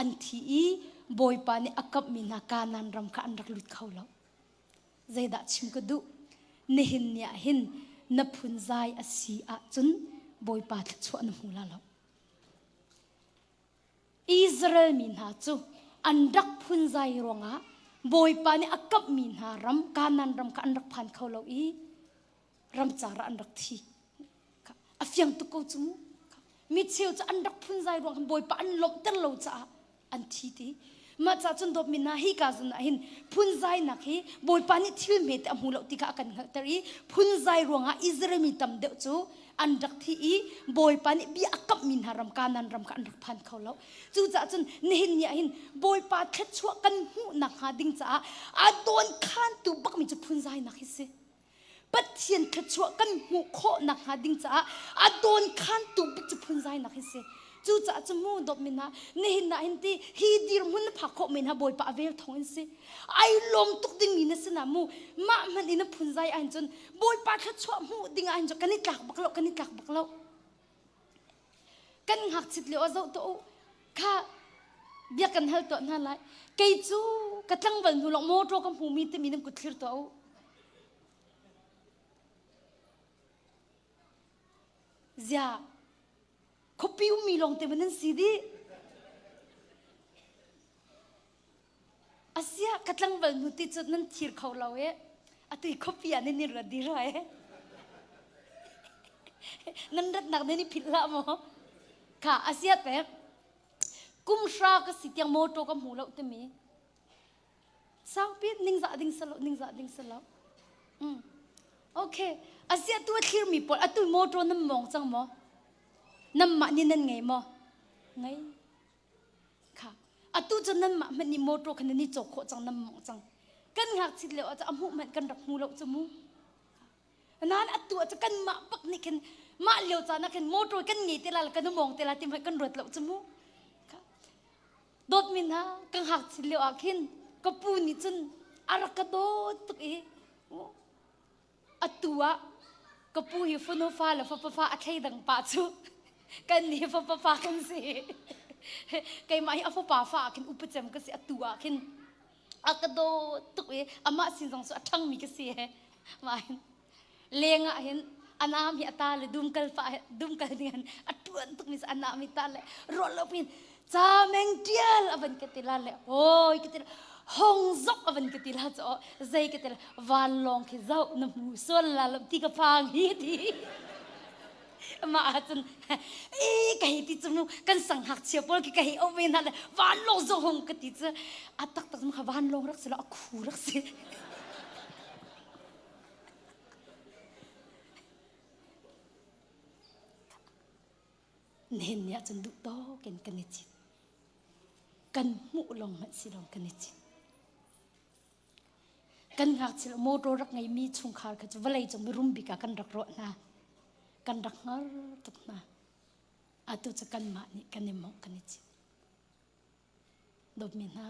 an thi i Bawipa nih a kamhmi hna Kanaan ram kha an rak lut kho lo. Zeidah chim ka duh? Nihin ni ah hin na phunzai a si ahcun Bawipa thluachuah na hmu la lo. Israel mi hna cu an rak phunzai ruangah Bawipa nih a kamhmi hna ram Kanaan ram kha an rak phan kho lo i ramcar ah an rak thi. A fiang tuk ko cu mu. Mi cheu cu an rak phunzai ruang Bawipa an lawmhter lo caah an thi ti. Mah ca cun dawtmi hna hi ka zun ah hin phunzainak hi Bawipa nih thil hmete a hmu lo ti kha a kan hngalhter i phunzai ruangah Israel mi tam deuh cu an rak thi i Bawipa nih bia a kamhmi hna ram Kanaan ram kha an rak phan kho lo. Cucaah cun nihin ni ah hin Bawipa thluachuah kan hmuh nakhnga ding caah a dawnkhantu bakmi cu phunzainak hi si. Pathian thluachuah kan hmuh khawh nakhnga ding caah a dawnkhantu bik cu phunzainak hi si. Cucaah cu mu dawtmi hna nihin ah hin ti hi dirhmun na phak khawh men ha Bawipa a vel thawng in si. Ai lawm tuk dingmi na sinah mu mah hmanh in na phunzai ahhin cun Bawipa thluachuah hmuh ding ahhin cun kan i tlak bak lo kan i tlak bak lo. Kan ngakchit lio ah zoh tuah u kha bia kan hal tuah hna lai. Kei cu ka tlangval hnu lawng motor ka hmumi timi nan kut thlir tuah u. Zia khuapi ummi lawng te nan si dih. Asia ka tlangval hnu ti cu nan thir kho lo e. Atu i khuapi ah nan i ruat dih rua e. Nan ratnak nan i philh hlah maw? Kha asia pek. Kum hra ka si tiang motor ka hmu lo timi. Saupi ningzah ding salo ningzah ding salo. Mm. Okay. Asia tu a thlir mi pawl atu motor nan mong cang maw? Nan mah nih nan ngei maw? Ngei. Kha. Atu cu nan mah hmanh nih motor kha nan i cawk khawh cang nan mong cang. Kan ngakchit lio ah a hmuh hmanh kan rak hmu lo cu mu. Nain atu ah cu kanmah bak nih khin mah lio caan ah khin motor kan ngei te la le kan umong te la ti hmanh kan ruat lo cu mu. Dawtmi hna ka ngakchit lio ah khin ka pu nih cun a rak ka dawt tuk i atu ah ka pu hi fanu fa le fapa fa a thleidang pa cu kan nih fapa fa kan si. Keimah hi a fapa fa ah khin upa cem ka si atu ah khin a ka dawt tuk i amah sin zong cu a ṭhangmi ka si he mah hin leng ah hin anam hi ata le dum kal fa dum kal ding an a ṭuan tuk mi anam hi ta le ruah lo pin cha meng tial avan ka ti la le hoi ka ti la hong zok avan ka ti la cho zei ka ti la van long khi zau na hmu sual la lo ti ka phang hi ti mah ahcun e ka hei ti cu mu kan sang ngakchia pawl khi ka hei auh ve hna le vanlawng zong hong ka ti cu a taktak mu kha vanlawng rak si lo a khu rak si Nihin ni ahcun duh tawk in kan i cit. Kan hmuh lawng hmanh si lawng kan i cit. Kan ngakchia motor rak ngeimi chungkhar kha cu vawlei cung mirum bik ah kan rak ruah hna. Kan rak hngar tuk hna. Atu cu kanmah nih kan i mawngh kan i cit. Dawtmi hna,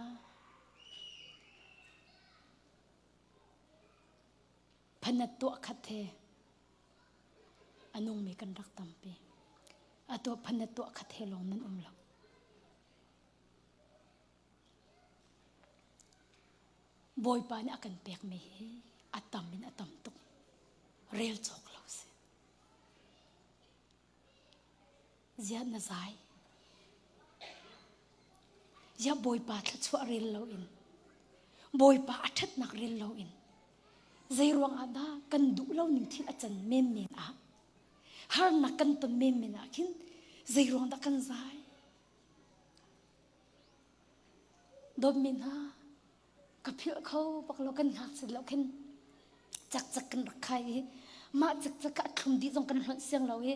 phanat tuah khat he a nungmi kan rak tampi. Atu phanat tuah khat he lawng nan um lo. Bawipa nih a kan pekmi hi a tam in a tam tuk. Rel cawk lo si. Ziah na zai? Ziah Bawipa thluachuah rel loin, Bawipa a ṭhatnak rel loin, zei ruangah dah kan duh lo ning thil a can menmen ah, harnak kan ton menmen ah khin zei ruang dah kan zai? Dawtmi hna, ka philh kho bak lo kan ngakchit lo khin cakcak kan rak khai i mah cakcak a thlum dih zong kan hlonh siang lo i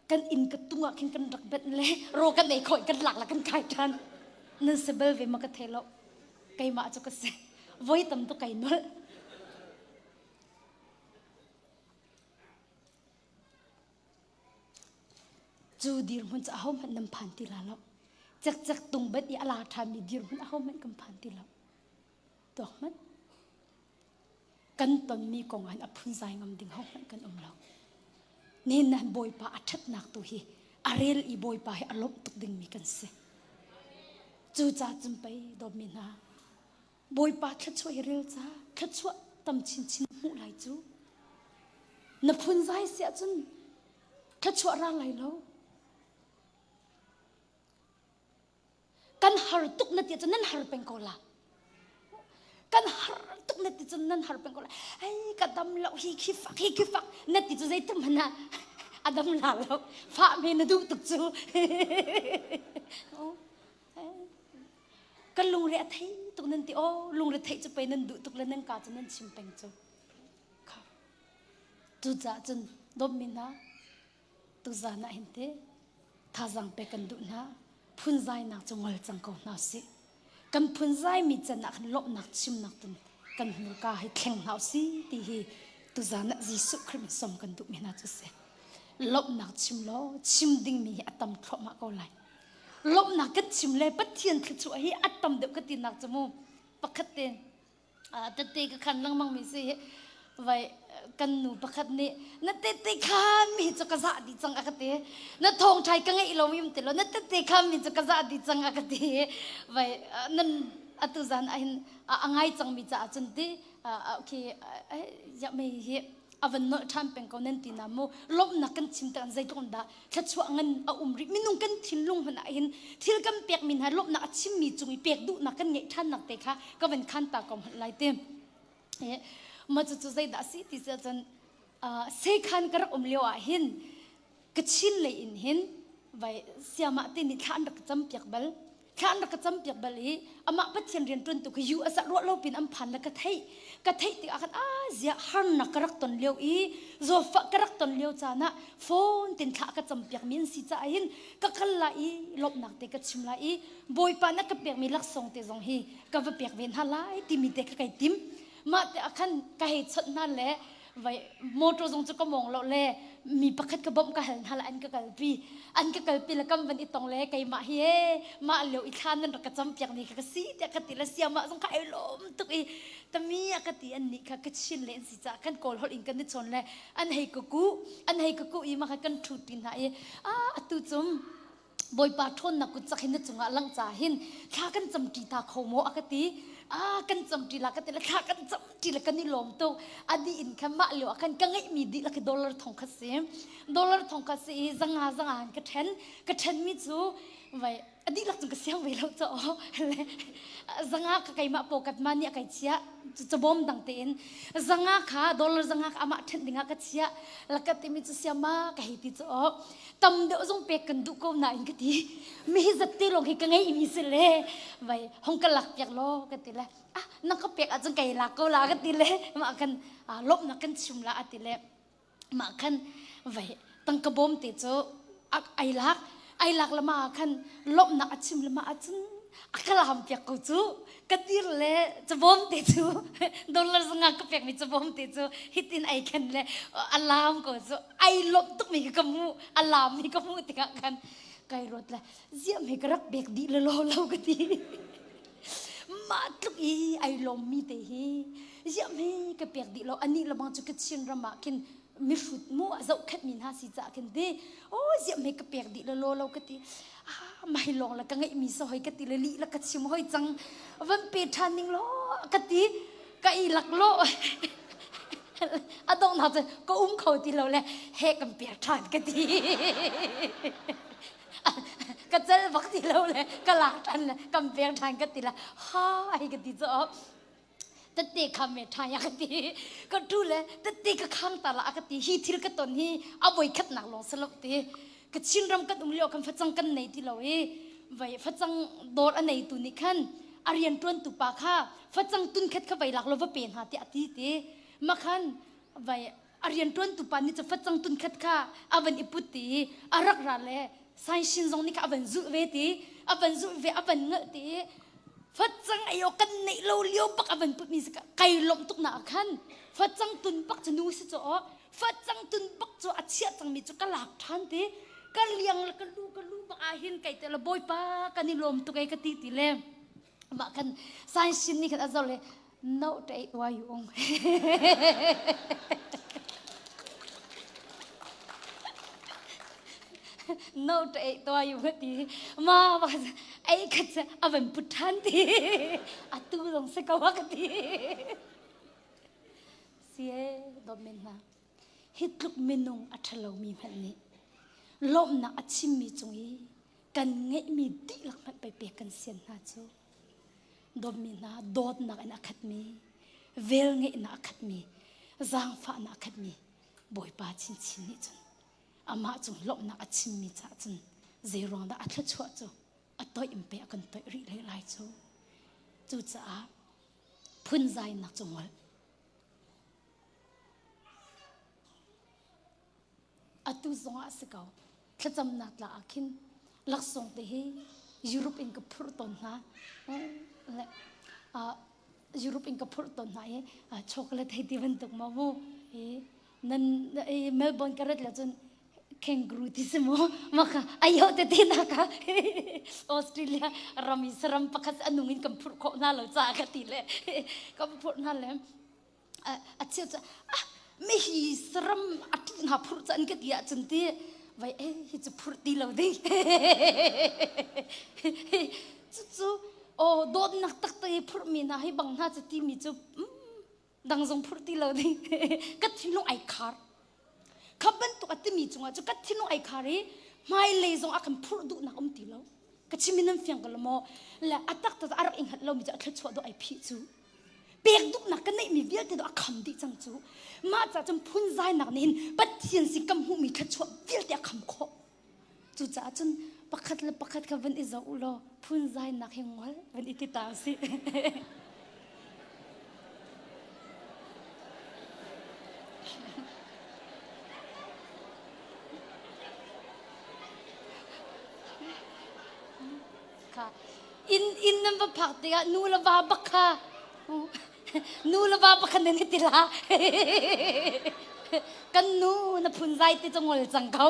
kan inn ka tung ah khin kan rak benh le ro kan ei khawh kan lak la kan kai ṭhan nan si bal ve ma ka thei lo keimah cu ka si voi tam tu kai nolh Cu dirhmun cu ahohmanh nan phan ti la lo. Cekcek tung bet i a la ṭhanmi dirhmun ahohmanh kan phan ti lo. Tuak hmanh. Kan tonmi kong ah a phunzai ngam ding hohmanh kan um lo. Nihin nan Bawipa a ṭhatnak tu hi a rel i Bawipa hi a lawmh tuk dingmi kan si. Cucaah cun pei dawtmi hna Bawipa thluachuah hi rel ca thluachuah tam chinchin hmuh lai cu na phunzai si ahcun thluachuah ra lai lo kan har tuk na ti ahcun nan har peng ko la kan har tuk na ti cun nan har peng ko la hei ka dam lo hi khi fak hi khi fak na ti cu zeitik hmanh ah a dam la lo fah me na duh tuk cu Kan lungre a thei tuk nan ti aw lungre theih cu pei nan duh tuk le nan ka cu nan chim peng cu. Kha. Cucaah cun dawtmi hna tuzan ah hin te thazaang pek kan duh hna phunzainak cu ngol cang ko hna sih. Kan phunzai mi can ah khan lawmhnak chimnak tun kan hmurka hi thleng hna usih ti hi tuzan ah Jesuh Khrih min som kan duhmi hna cu si. Lawmhnak chim law chim dingmi hi a tam thluahmah ko lai. lawmhnak kan chim le Pathian thluachuah hi a tam deuh ka tinak cu mu pakhat te tette ka khan lengmang mi si vai kan nu pakhat nih na tette khan mi cu ka zah dih cang a ka ti na thawng ṭhai ka ngeih lo mi um ti lo na tette khan mi cu ka zah dih cang a ka ti vai nan atu zan ah hin a ngai cang mi caah cun ti okay ya mei hi a van nolh ṭhan peng ko nan ti na mu lawmhnak kan chim tak zeitluk in dah thluachuah ngan a um rih minung kan thinlung hmanh ah hin thil kan pekmi hna lawmhnak a chimmi cung i pek duhnak kan ngeih ṭhannak te kha ka van khan ta ko hmanh lai te ma cu cu zeidah si ti si ahcun sekhan ka rak um lio ah hin ka chin lei in hin vai siamah te nih thla an rak ka cam piak bal thla an rak ka campiak bal i amah Pathian rian ṭuantu kha US ah ruah lo pin an phan le ka theih ka theih tikah khan ah ziah harnak ka rak ton lio i zawfah ka rak ton lio caan ah phone tin thla ka campiak mi an si caah hin ka kal lai i lawmhnak te ka chim lai i Bawipa na ka pekmi laksawng te zong hi ka va pek ve hna lai timi te kha kai tim mah te ah khan ka hei chawnh hna le. Vai motor zong cu ka mong lo le mi pakhat ka bawmh ka hal hna la an ka kalpi. An ka kalpi le kam van i tong le keimah hi e mah lio i thla nan rak ka cam piak ni kha ka si tiah ka ti le siamah zong kha ai lawm tuk i tami a ka ti an nih kha ka chin le an si caah kan kawl holh in kan i chawn le an hei ka ku an hei ka ku i mah kha kan ṭhu ṭi hna i ah atu cum Bawipa ṭhawnnak kut cak hin na cungah langh ca hin thla kan camṭi ta kho maw a ka ti. Ah kan camṭi la ka ti le thla kan camṭi le kan i lawm tuk. A dih in khan mah lio ah khan ka ngeihmi dihlak hi dollar thong khat si. Dollar thong khat si i zanga zanga in ka ṭhen. Ka ṭhenmi cu vai a dihlak cun ka siang ve lo caw. Le zanga ka keimah pawkat ma nih a kai chiah cabawm dang tein zanga kha dollar zanga kha amah ṭhenh dingah ka chiah. La ka timi cu siama ka hei ti cu tam deuh zong pek kan duh ko nain ka ti mi hi zat te lawng hi ka ngei mi si le vai hong ka lak piak law ka ti le ah na ka pek ahcun kai lak ko la ka ti le mah kan lawmhnak kan chim la a ti le mah khan vai tangka bawm te cu ai lak ai lak lama khan lawmhnak a chim lama ahcun a ka lam piak ko cu ka dir le cabawm te cu dollar zanga ka pekmi cabawm te cu hitin ai khen le a lam ko cu ai lawmh tuk mi ka hmu a lam mi ka hmuh tikah khan kai ruat le ziam he ka rak pek dih le lo lo ka ti mah tluk i ai lawm mi te hi ziam he ka pek dih lo ani lamang cu ka Chin ram ah khin mihrut mu a zohkhenh mi hna si caah khin ti oh ziam he ka pek dih le lo lo ka ti ah mai lawng le ka ngeih mi so hoi ka ti le lih le ka chim hoi cang van pe ṭhan ning lo ka ti ka i lak lo a donghnak cu ka um kho ti lo le he kan pek ṭhan ka ti ka cel bak ti lo le ka lak ṭhan le kan pek ṭhan ka ti le ha ai ka ti cu tette kha me ṭha ya ka ti ka tu le tette ka khang ta la ka ti hi thil ka ton hi a voi khat nak lawng salo ti ka Chin ram kan um lio kan facang kan nei ti lo i vai facang dawr a nei tu nih khan a rian ṭuan tu pa kha facang tun khat kha vai lak lo va pe hna ti a ti ti makhan vai a rian ṭuan tu pa nih cu facang tun khat kha a van i put ti a rak ra le saishin zong nih kha a van zulh ve ti a van zulh ve a van ngalh ti facang ayo kan neih lo lio bak a van put mi kai lawmh tuk na khan facang tun bak cu nu si cu facang tun bak cu a chiah cang mi cu ka lak ṭhan ti ka liang le ka lu ka lu bak ah hin kai te le bawipa kan i lawm tuk ei ka ti ti le mah khan saishin nih khan a zoh le no ṭe wa yu ung no ṭe tua yu ka ti ma ba ei khat a van put ṭhan ti atu zong si ko ka ti sie dawt men hna hi tluk minung a ṭhalomi hmanh nih lawmhnak a chimmi cung i kan ngeihmi dihlak hmanh pei pek kan sian hna cu dawtmi hna dawtnak in a khatmi velngeihnak a khatmi zaangfahnak a khatmi Bawipa chinchin nih cun amah cung lawmhnak a chimmi caah cun zeiruang dah a thluachuah cu a toih in pe a kan toih rih hlei lai cu cucaah phunzainak cu ngol Atu zongah a si ko. Thlacamnak tla ah khin laksawng te hi Europe in ka phurh tawn hna. Le Europe in ka phurh tawn hna i chocolate hei ti bantuk maw mu i nan i Melbourne ka rat le cun kangaroo ti si mu maka ayo te te na ka Australia ram i saram pakhat a nung in kan phurh khawh hna lo caah ka ti le kan phurh hna le a cheu cu ah mi hi saram a ṭih hna phurh cu an ka ti ahcun ti vai eh hi cu phurh ti lo ding cucu aw dawtnak taktak i phurhmi hna hi bang hna cu timi cu dang zong phurh ti lo ding ka thinlung ai khar kha bantuk a timi cungah cu ka thinlung ai khar i hmailei zong a kan phurh duhnak um ti lo ka chim in nan fiang ko lo maw le a tak a rak i hngalh lomi cu a thluachuah dawh ai phih cu pek duhnak ka neihmi vialte do a kham dih cang cu mah ca cun phunzainak nih hin Pathian sin kan hmuhmi thluachuah vialte a kham khawh cucaah cun pakhat le pakhat kha van i zoh u law phunzainak hi ngol van i ti ta usih kha inn inn nan va phak tikah nu le va bak kha. Nu le va pakhat nan i ti la. Kan nu na phunzai ti cu ngol cang ko.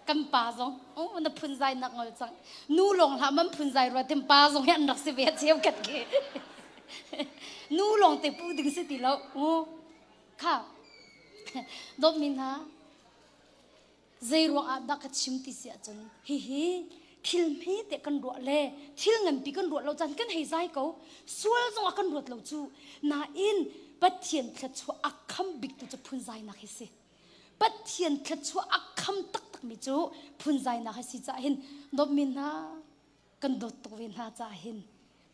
Kan pa zong oh, na phunzai nak ngol cang. Nu lawng hlah man phunzai rua tim pa zong hi an rak si ve cheu kat ki. Nu lawng te pu ding si ti lo. U kha dawtmi hna Zeiruang ah dah ka chim ti si ahcun hihi thil hmete kan ruah le thil nganpi kan ruah lo caan kan hei zai ko. Sual zong ah kan ruat lo cu. Nain Pathian thluachuah a kham biktu cu phunzainak hi si. Pathian thluachuah a kham taktakmi cu phunzainak hi si caah hin dawtmi hna kan dawt tuk ve hna caah hin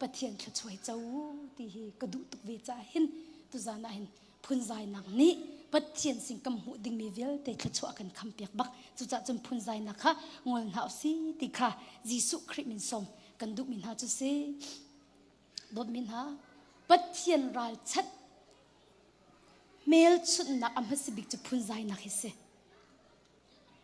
Pathian thluachuai co ti hi ka duh tuk ve caah hin tuzan ah hin phunzainak nih Pathian sin kan hmuh dingmi vialte thluachuah kan khampiak bak. Cucaah cun phunzainak kha ngol hna usih ti kha Jesuh Khrih min sawm kan duhmi hna cu si. Dawtmi hna, Pathian ralchanh hmelchunhnak a hmasa bik cu phunzainak hi si.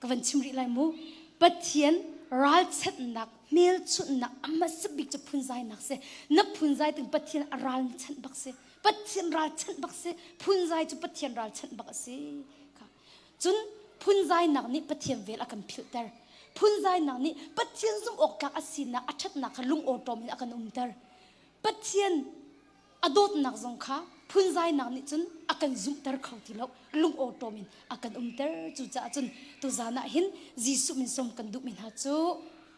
Ka van chim rih lai mu. Pathian ralchanhnak, hmelchunhnak a hmasa bik cu phunzainak si. Na phunzai ting Pathian a ralchanh bak si. Pathian ralchanh bak si. Phunzai cu Pathian ralchanh bak a si. Cun phunzainak nih Pathian vel a kan philhter. Phunzainak nih Pathian zumh awk tlak a sinak, a ṭhatnak kha lung awṭawm in a kan umter. Pathian a dawtnak zong kha phunzainak nih cun a kan zumhter kho ti lo lungawṭawm in a kan umter. Cucaah cun tuzan ah hin Jesuh min sawm kan duhmi hna cu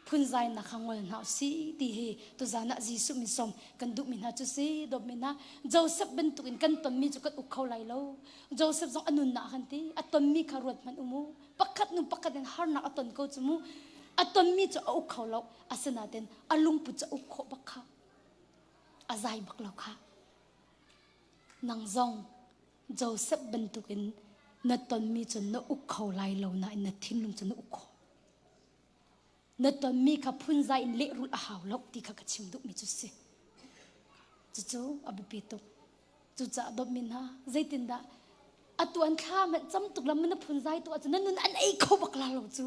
phunzainak kha ngol hna usih ti hi tuzan ah Jesuh min sawm kan duhmi hna cu si. Dawtmi hna, Joseph bantukin kan tonmi cu kan uk kho lai lo. Joseph zong a nunnak kan ti a tonmi kha ruat hmanh u mu. Pakhat nu pakhat in harnak a ton ko cu mu. A tonmi cu a uk kho lo. Asinain a lungput cu a uk khawh bak kha. A zai bak lo kha. Nang zong Joseph bantukin na tonmi cu na uk kho lai lo nain na thinlung cu na uk khawh. Na tonmi kha phunzai in lehrulh a hau lo ti kha ka chim duhmi cu si. Cucu a biapi tuk. Cucaah dawtmi hna, zeitindah atu an thla hmanh cam tuk lam na phunzai tu ahcun na nun an ei kho bak la lo cu.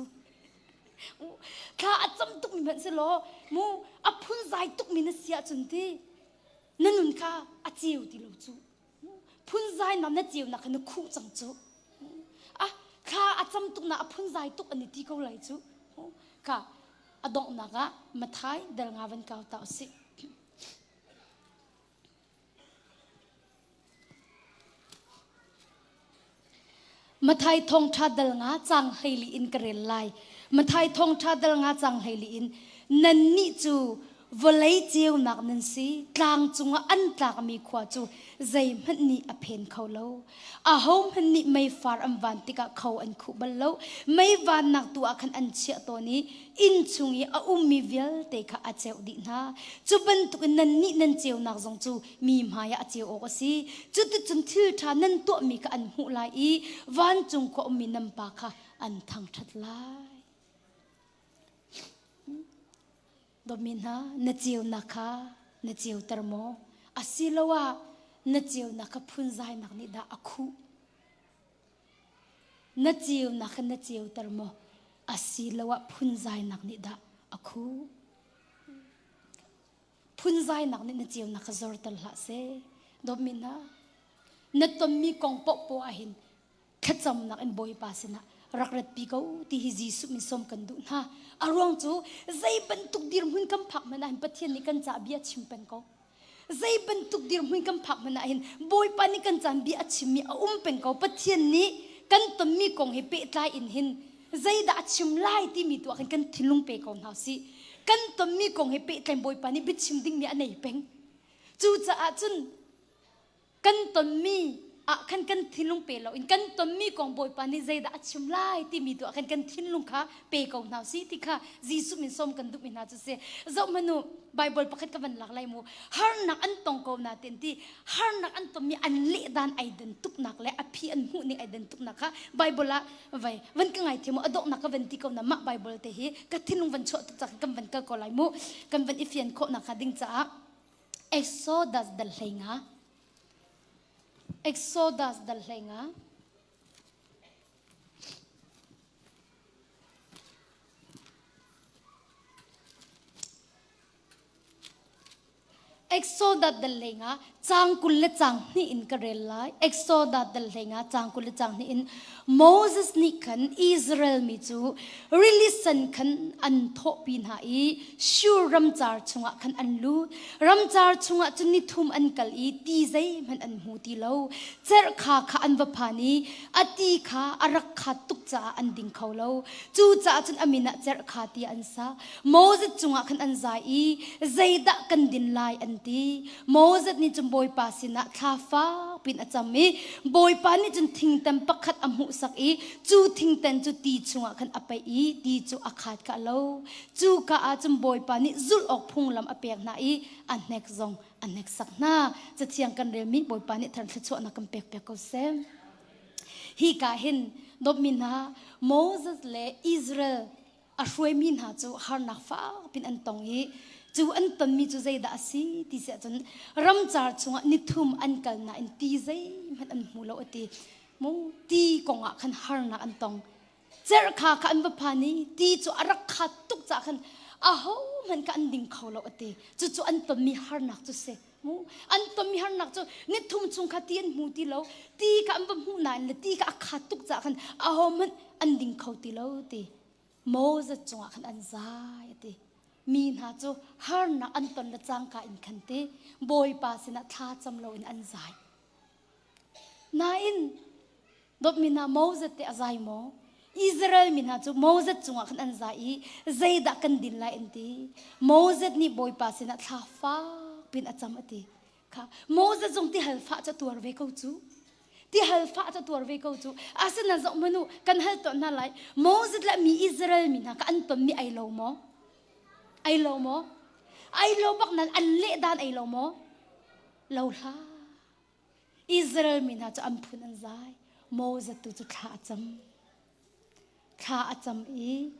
Thla a cam tukmi hmanh si law mu a phunzai tukmi na si ahcun ti na nun kha a ceu ti lo cu. Phunzai na na ceunak kha na khuh cang cu. Ah thla a cam tuk na a phunzai tuk an i ti ko lai cu. Ka a donghnak ah Mathai dal nga van kau ta usih. Mathai thawngṭha dal nga caang 14 in ka rel lai. Mathai thawngṭha dal nga caang 14 in nannih cu vawlei ceunak nan si, tlang cungah an tlakmi khua cu zeihmanh nih a phen kho lo. Ahohmanh nih meifar an van tikah kho an khuh bal lo. Mei vannak tu ah khan an chiah tawn i inn chung i a ummi vialte kha a ceuh dih hna. Cu bantukin nannih nan ceunak zong cu mi hmaiah a ceu awk a si. Cuticun thil ṭha nan tuahmi kha an hmuh lai i vancung khua ummi nan Pa kha an thangṭhat lai. Dawtmi hna, na ceunak kha na ceuter maw? Asiloah na ceunak kha phunzainak nih dah a khuh? Na ceunak kha na ceuter maw? Asiloah phunzainak nih dah a khuh? Phunzainak nih na ceunak kha zorter hlah seh. Dawtmi hna, na tonmi kong paohpaoh ah hin thlacamnak in Bawipa sinah rak ratpi ko ti hi Jesuh min sawm kan duh hna. A ruang cu zei bantuk dirhmun kan phak hmanh ah hin Pathian nih kan caah bia chim peng ko. Zei bantuk dirhmun kan phak hmanh ah hin Bawipa nih kan caan bia a chimmi a um peng ko. Pathian nih kan tonmi kong he pehtlai in hin zeidah a chim lai timi tu ah khan kan thinlung pe ko hna usih. Kan tonmi kong he pehtlai Bawipa nih biachim dingmi a nei peng. Cucaah cun kan tonmi ah khan kan thinlung pe loin kan tonmi kong Bawipa nih zeidah a chim lai timi tu ah khan kan thinlung kha pe ko hna usih ti kha Jesuh min sawm kan duhmi hna cu si. Zoh hmanh u, Bible pakhat ka van lak lai mu. Harnak an tong ko na ten ti harnak an tonmi an leh dan ai dan tuknak le a phi an hmuh ning ai dan tuknak kha Bible ah vai van ka ngai thiam mu a donghnak ka van ti ko na mah Bible te hi ka thinlung van chuah tuk cak kan van kal ko lai mu kan van i fian khawh nak kha ding caah Exodus dal 15. Exodus dal 15. Exodus dal hleinga caang 20 le caang hnih in ka rel lai. Exodus dal hleinga caang 20 le caang hnih in Moses nih khan Israel mi cu rili sen khan an thawhpi hna i Shur ramcar chungah khan an lut. Ramcar chungah cun ni thum an kal i ti zeihmanh an hmu ti lo. Cerhkha kha an va phan i a ti kha a rak khat tuk caah an ding kho lo. Cucaah cun a min ah cerhkha tiah an sa. Moses cungah khan an zai i zeidah kan din lai an ti. Moses nih cun Bawipa sinah thla fak pin a cam i Bawipa nih cun thingtan pakhat a hmuhsak i cu thingtan cu ti chungah khan a paih i ti cu a khat ka lo. Cu ka ah cun Bawipa nih zulh awk phunglam a pek hna i a hnek zong a hneksak hna. Cathiang kan relmi Bawipa nih thar thluachuahnak kan pek piak ko seh. Hi ka hin dawtmi hna Moses le Israel a hruaimi hna cu harnak fak pin an tong i cu an tonmi cu zeidah a si ti si ahcun ramcar chungah nithum an kal nain ti zeihmanh an hmu lo a ti mu ti kongah khan harnak an tong cerhkha kha an va phan i ti cu a rak khat tuk caah khan ahohmanh kha an ding kho lo a ti cucu an tonmi harnak cu si mu an tonmi harnak cu nithum chung kha ti an hmu ti lo ti kha an va hmuh nain le ti kha a khat tuk caah khan ahohmanh an ding kho ti lo ti Moses cungah khan an zai a ti. Mi hna cu harnak an ton le cangka in khan ti Bawipa sinah thla cam loin an zai. Nain dawtmi hna Moses te a zai maw? Israel mi hna cu Moses cungah khan an zai i zeidah kan din lai an ti. Moses nih Bawipa sinah thla fak pin a cam a ti. Kha Moses zong ti hal fah cu tuar ve ko cu. Ti hal fah cu tuar ve ko cu. Asinain zoh hmanh u, kan hal tuah hna lai. Moses le mi Israel mi hna kha an tonmi ai lo maw? Ai lo maw? Ai lo bak nan an leh dan ai lo maw? Lo hlah. Israel mi hna cu an phun an zai. Moses tu cu thla a cam. Thla a cam i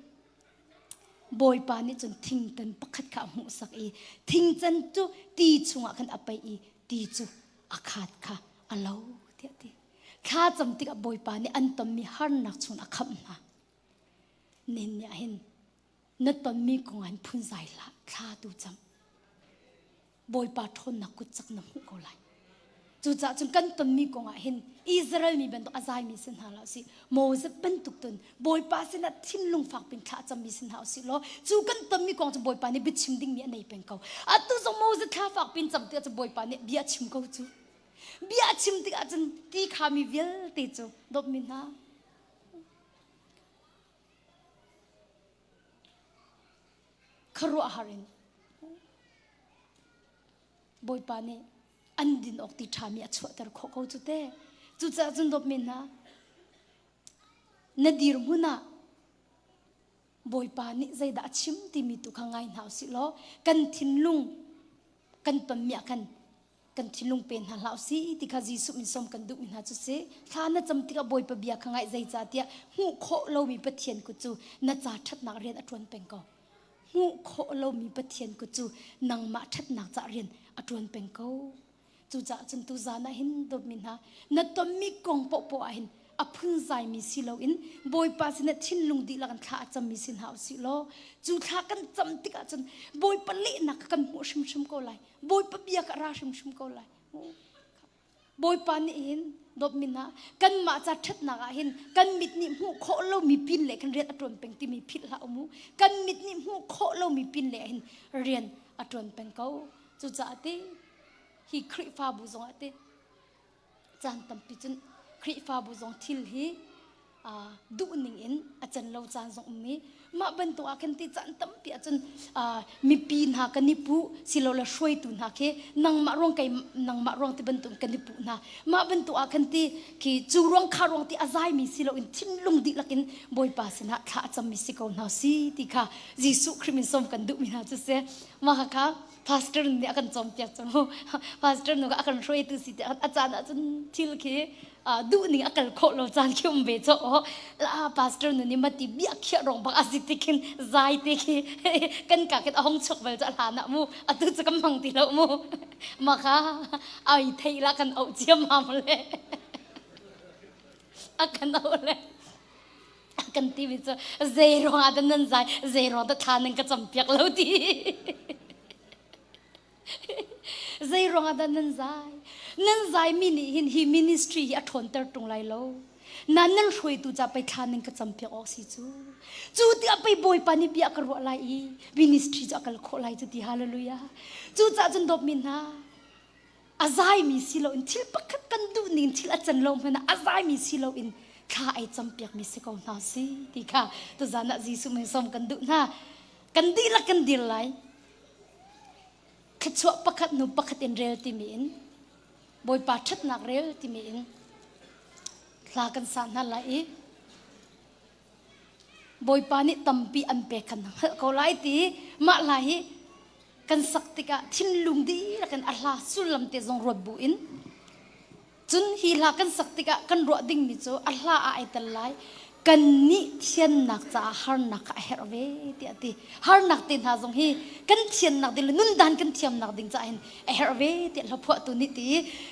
Bawipa nih cun thingtan pakhat kha a hmuhsak i thingcan cu ti chungah khan a paih i ti cu a khat kha a lo tiah a ti. Thla cam tikah Bawipa nih an tonmi harnak chung a khamh hna. Nin nih ah hin na tonmi kong ah hin phunzai hlah, thla tu cam. Bawipa ṭhawnnak kut cak na hmuh ko lai. Cucaah cun kan tonmi kong ah hin Israel mi bantuk a zaimi si hna hlah usih. Moses bantuk tun Bawipa sinah thinlung fak pin thla a cammi si hna usih law cu kan tonmi kong cu Bawipa nih biachim dingmi a nei peng ko. Atu zong Moses thla fak pin cam tikah cun Bawipa nih bia a chim ko cu. Bia a chim tikah cun ti khami vialte cu dawtmi hna khuaruahhar in Bawipa nih an din awk ti ṭhami a chuahter khawh ko cu te. Cucaah cun dawtmi hna, na dirhmun ah Bawipa nih zeidah a chim timi tu kha ngai hna usih law kan thinlung kan tonmi ah khan kan thinlung pe hna hlah usih ti kha Jesuh min sawm kan duhmi hna cu si. Thla na cam tikah Bawipa bia kha ngaih zeicahtiah hmuh khawh lomi Pathian kut cu na ca ṭhatnak rian a ṭuan peng ko. Hmuh khawh lomi Pathian kut cu nangmah ṭhatnak ca rian a ṭuan peng ko. Cucaah cun tuzaan ah hin dawtmi hna, na tonmi kong paohpaoh ah hin a phunzaimi si loin Bawipa sinah thinlung dihlak in thla a cammi si hna usih law cu thla kan cam tikah cun Bawipa lehnak kha kan hmuh hrimhrim ko lai. Bawipa bia kha a ra hrimhrim ko lai. Bawipa nih hin dawtmi hna kanmah ca ṭhatnak ah hin kan mit nih hmuh khawh lomi pin le khan rian a ṭuan peng timi philh hlah u mu. Kan mit nih hmuh khawh lomi pin le hin rian a ṭuan peng ko. Cucaah ti hi Khrihfabu zongah ti caan tampi cun Khrihfabu zong thil hi duh ning in a can lo caan zong um i mah bantuk ah khan ti caan tampi ahcun mipi hna kan i puh silole hruaitu hna khi nangmah ruang kei nangmah ruang ti bantuk kan i puh hna mah bantuk ah khan ti khi cu ruang kha ruang ti a zaimi si loin thinlung dihlak in Bawipa sinah thla a cammi si ko hna si ti kha Jesuh Khrih min sawm kan duhmi hna cu si mah kha pastor nih a kan cawnpiak cu pastor nu a kan hruaitu si ti a caan ah cun thil khi duh ning a kal khawh lo caan khi um ve cho la pastor nu nih mati bia khiah rong bak a si ti khin zai te khi kan ka khin a hong chuk bel chu a hlan ah mu atu cu kan hmang ti lo mu ma kha ai thei la kan au chiam mam le a kan au le kan ti mi cu zei ruang ah dah nan zai zei ruang dah thla nan ka cam piak lo ti. Zei ruangah dah nan zai? Nan zaimi nih hin hi ministry hi a ṭhawnter ṭung lai lo. Na nan hruaitu ca pei thla ning ka campiak awk si cu. Cu tiah pei Bawipa nih bia ka ruah lai i ministry cu a kal khawh lai cu ti hallelujah. Cu cah cun dawtmi hna a zaimi si loin thil pakhat kan duh ning thil a can lo hmanh ah a zaimi si loin thla ai campiakmi si ko hna si ti kha tuzan ah Jesuh min sawm kan duh hna. Kan dihlak kan dir lai. Thluachuah pakhat hnu pakhat in rel timi in Bawipa ṭhatnak rel timi in hla kan sa hna lai i Bawipa nih tampi an pek kan hngalh ko lai ti mah hla hi kan sak tikah thinlung dihlak in a hla sullam te zong ruat bu in Cun hi hla kan sak tikah kan ruah dingmi cu a hla ah ai tel lai. Kannih thiannak caah harnak kha a herh ve tiah a ti. Harnak te hna zong hi kan thiannak ding le nundan kan thiamnak ding caah hin a herh ve tiah hlaphuahtu nih ti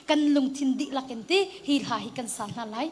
kan lungthin dihlak in ti hi hla hi kan sa hna lai.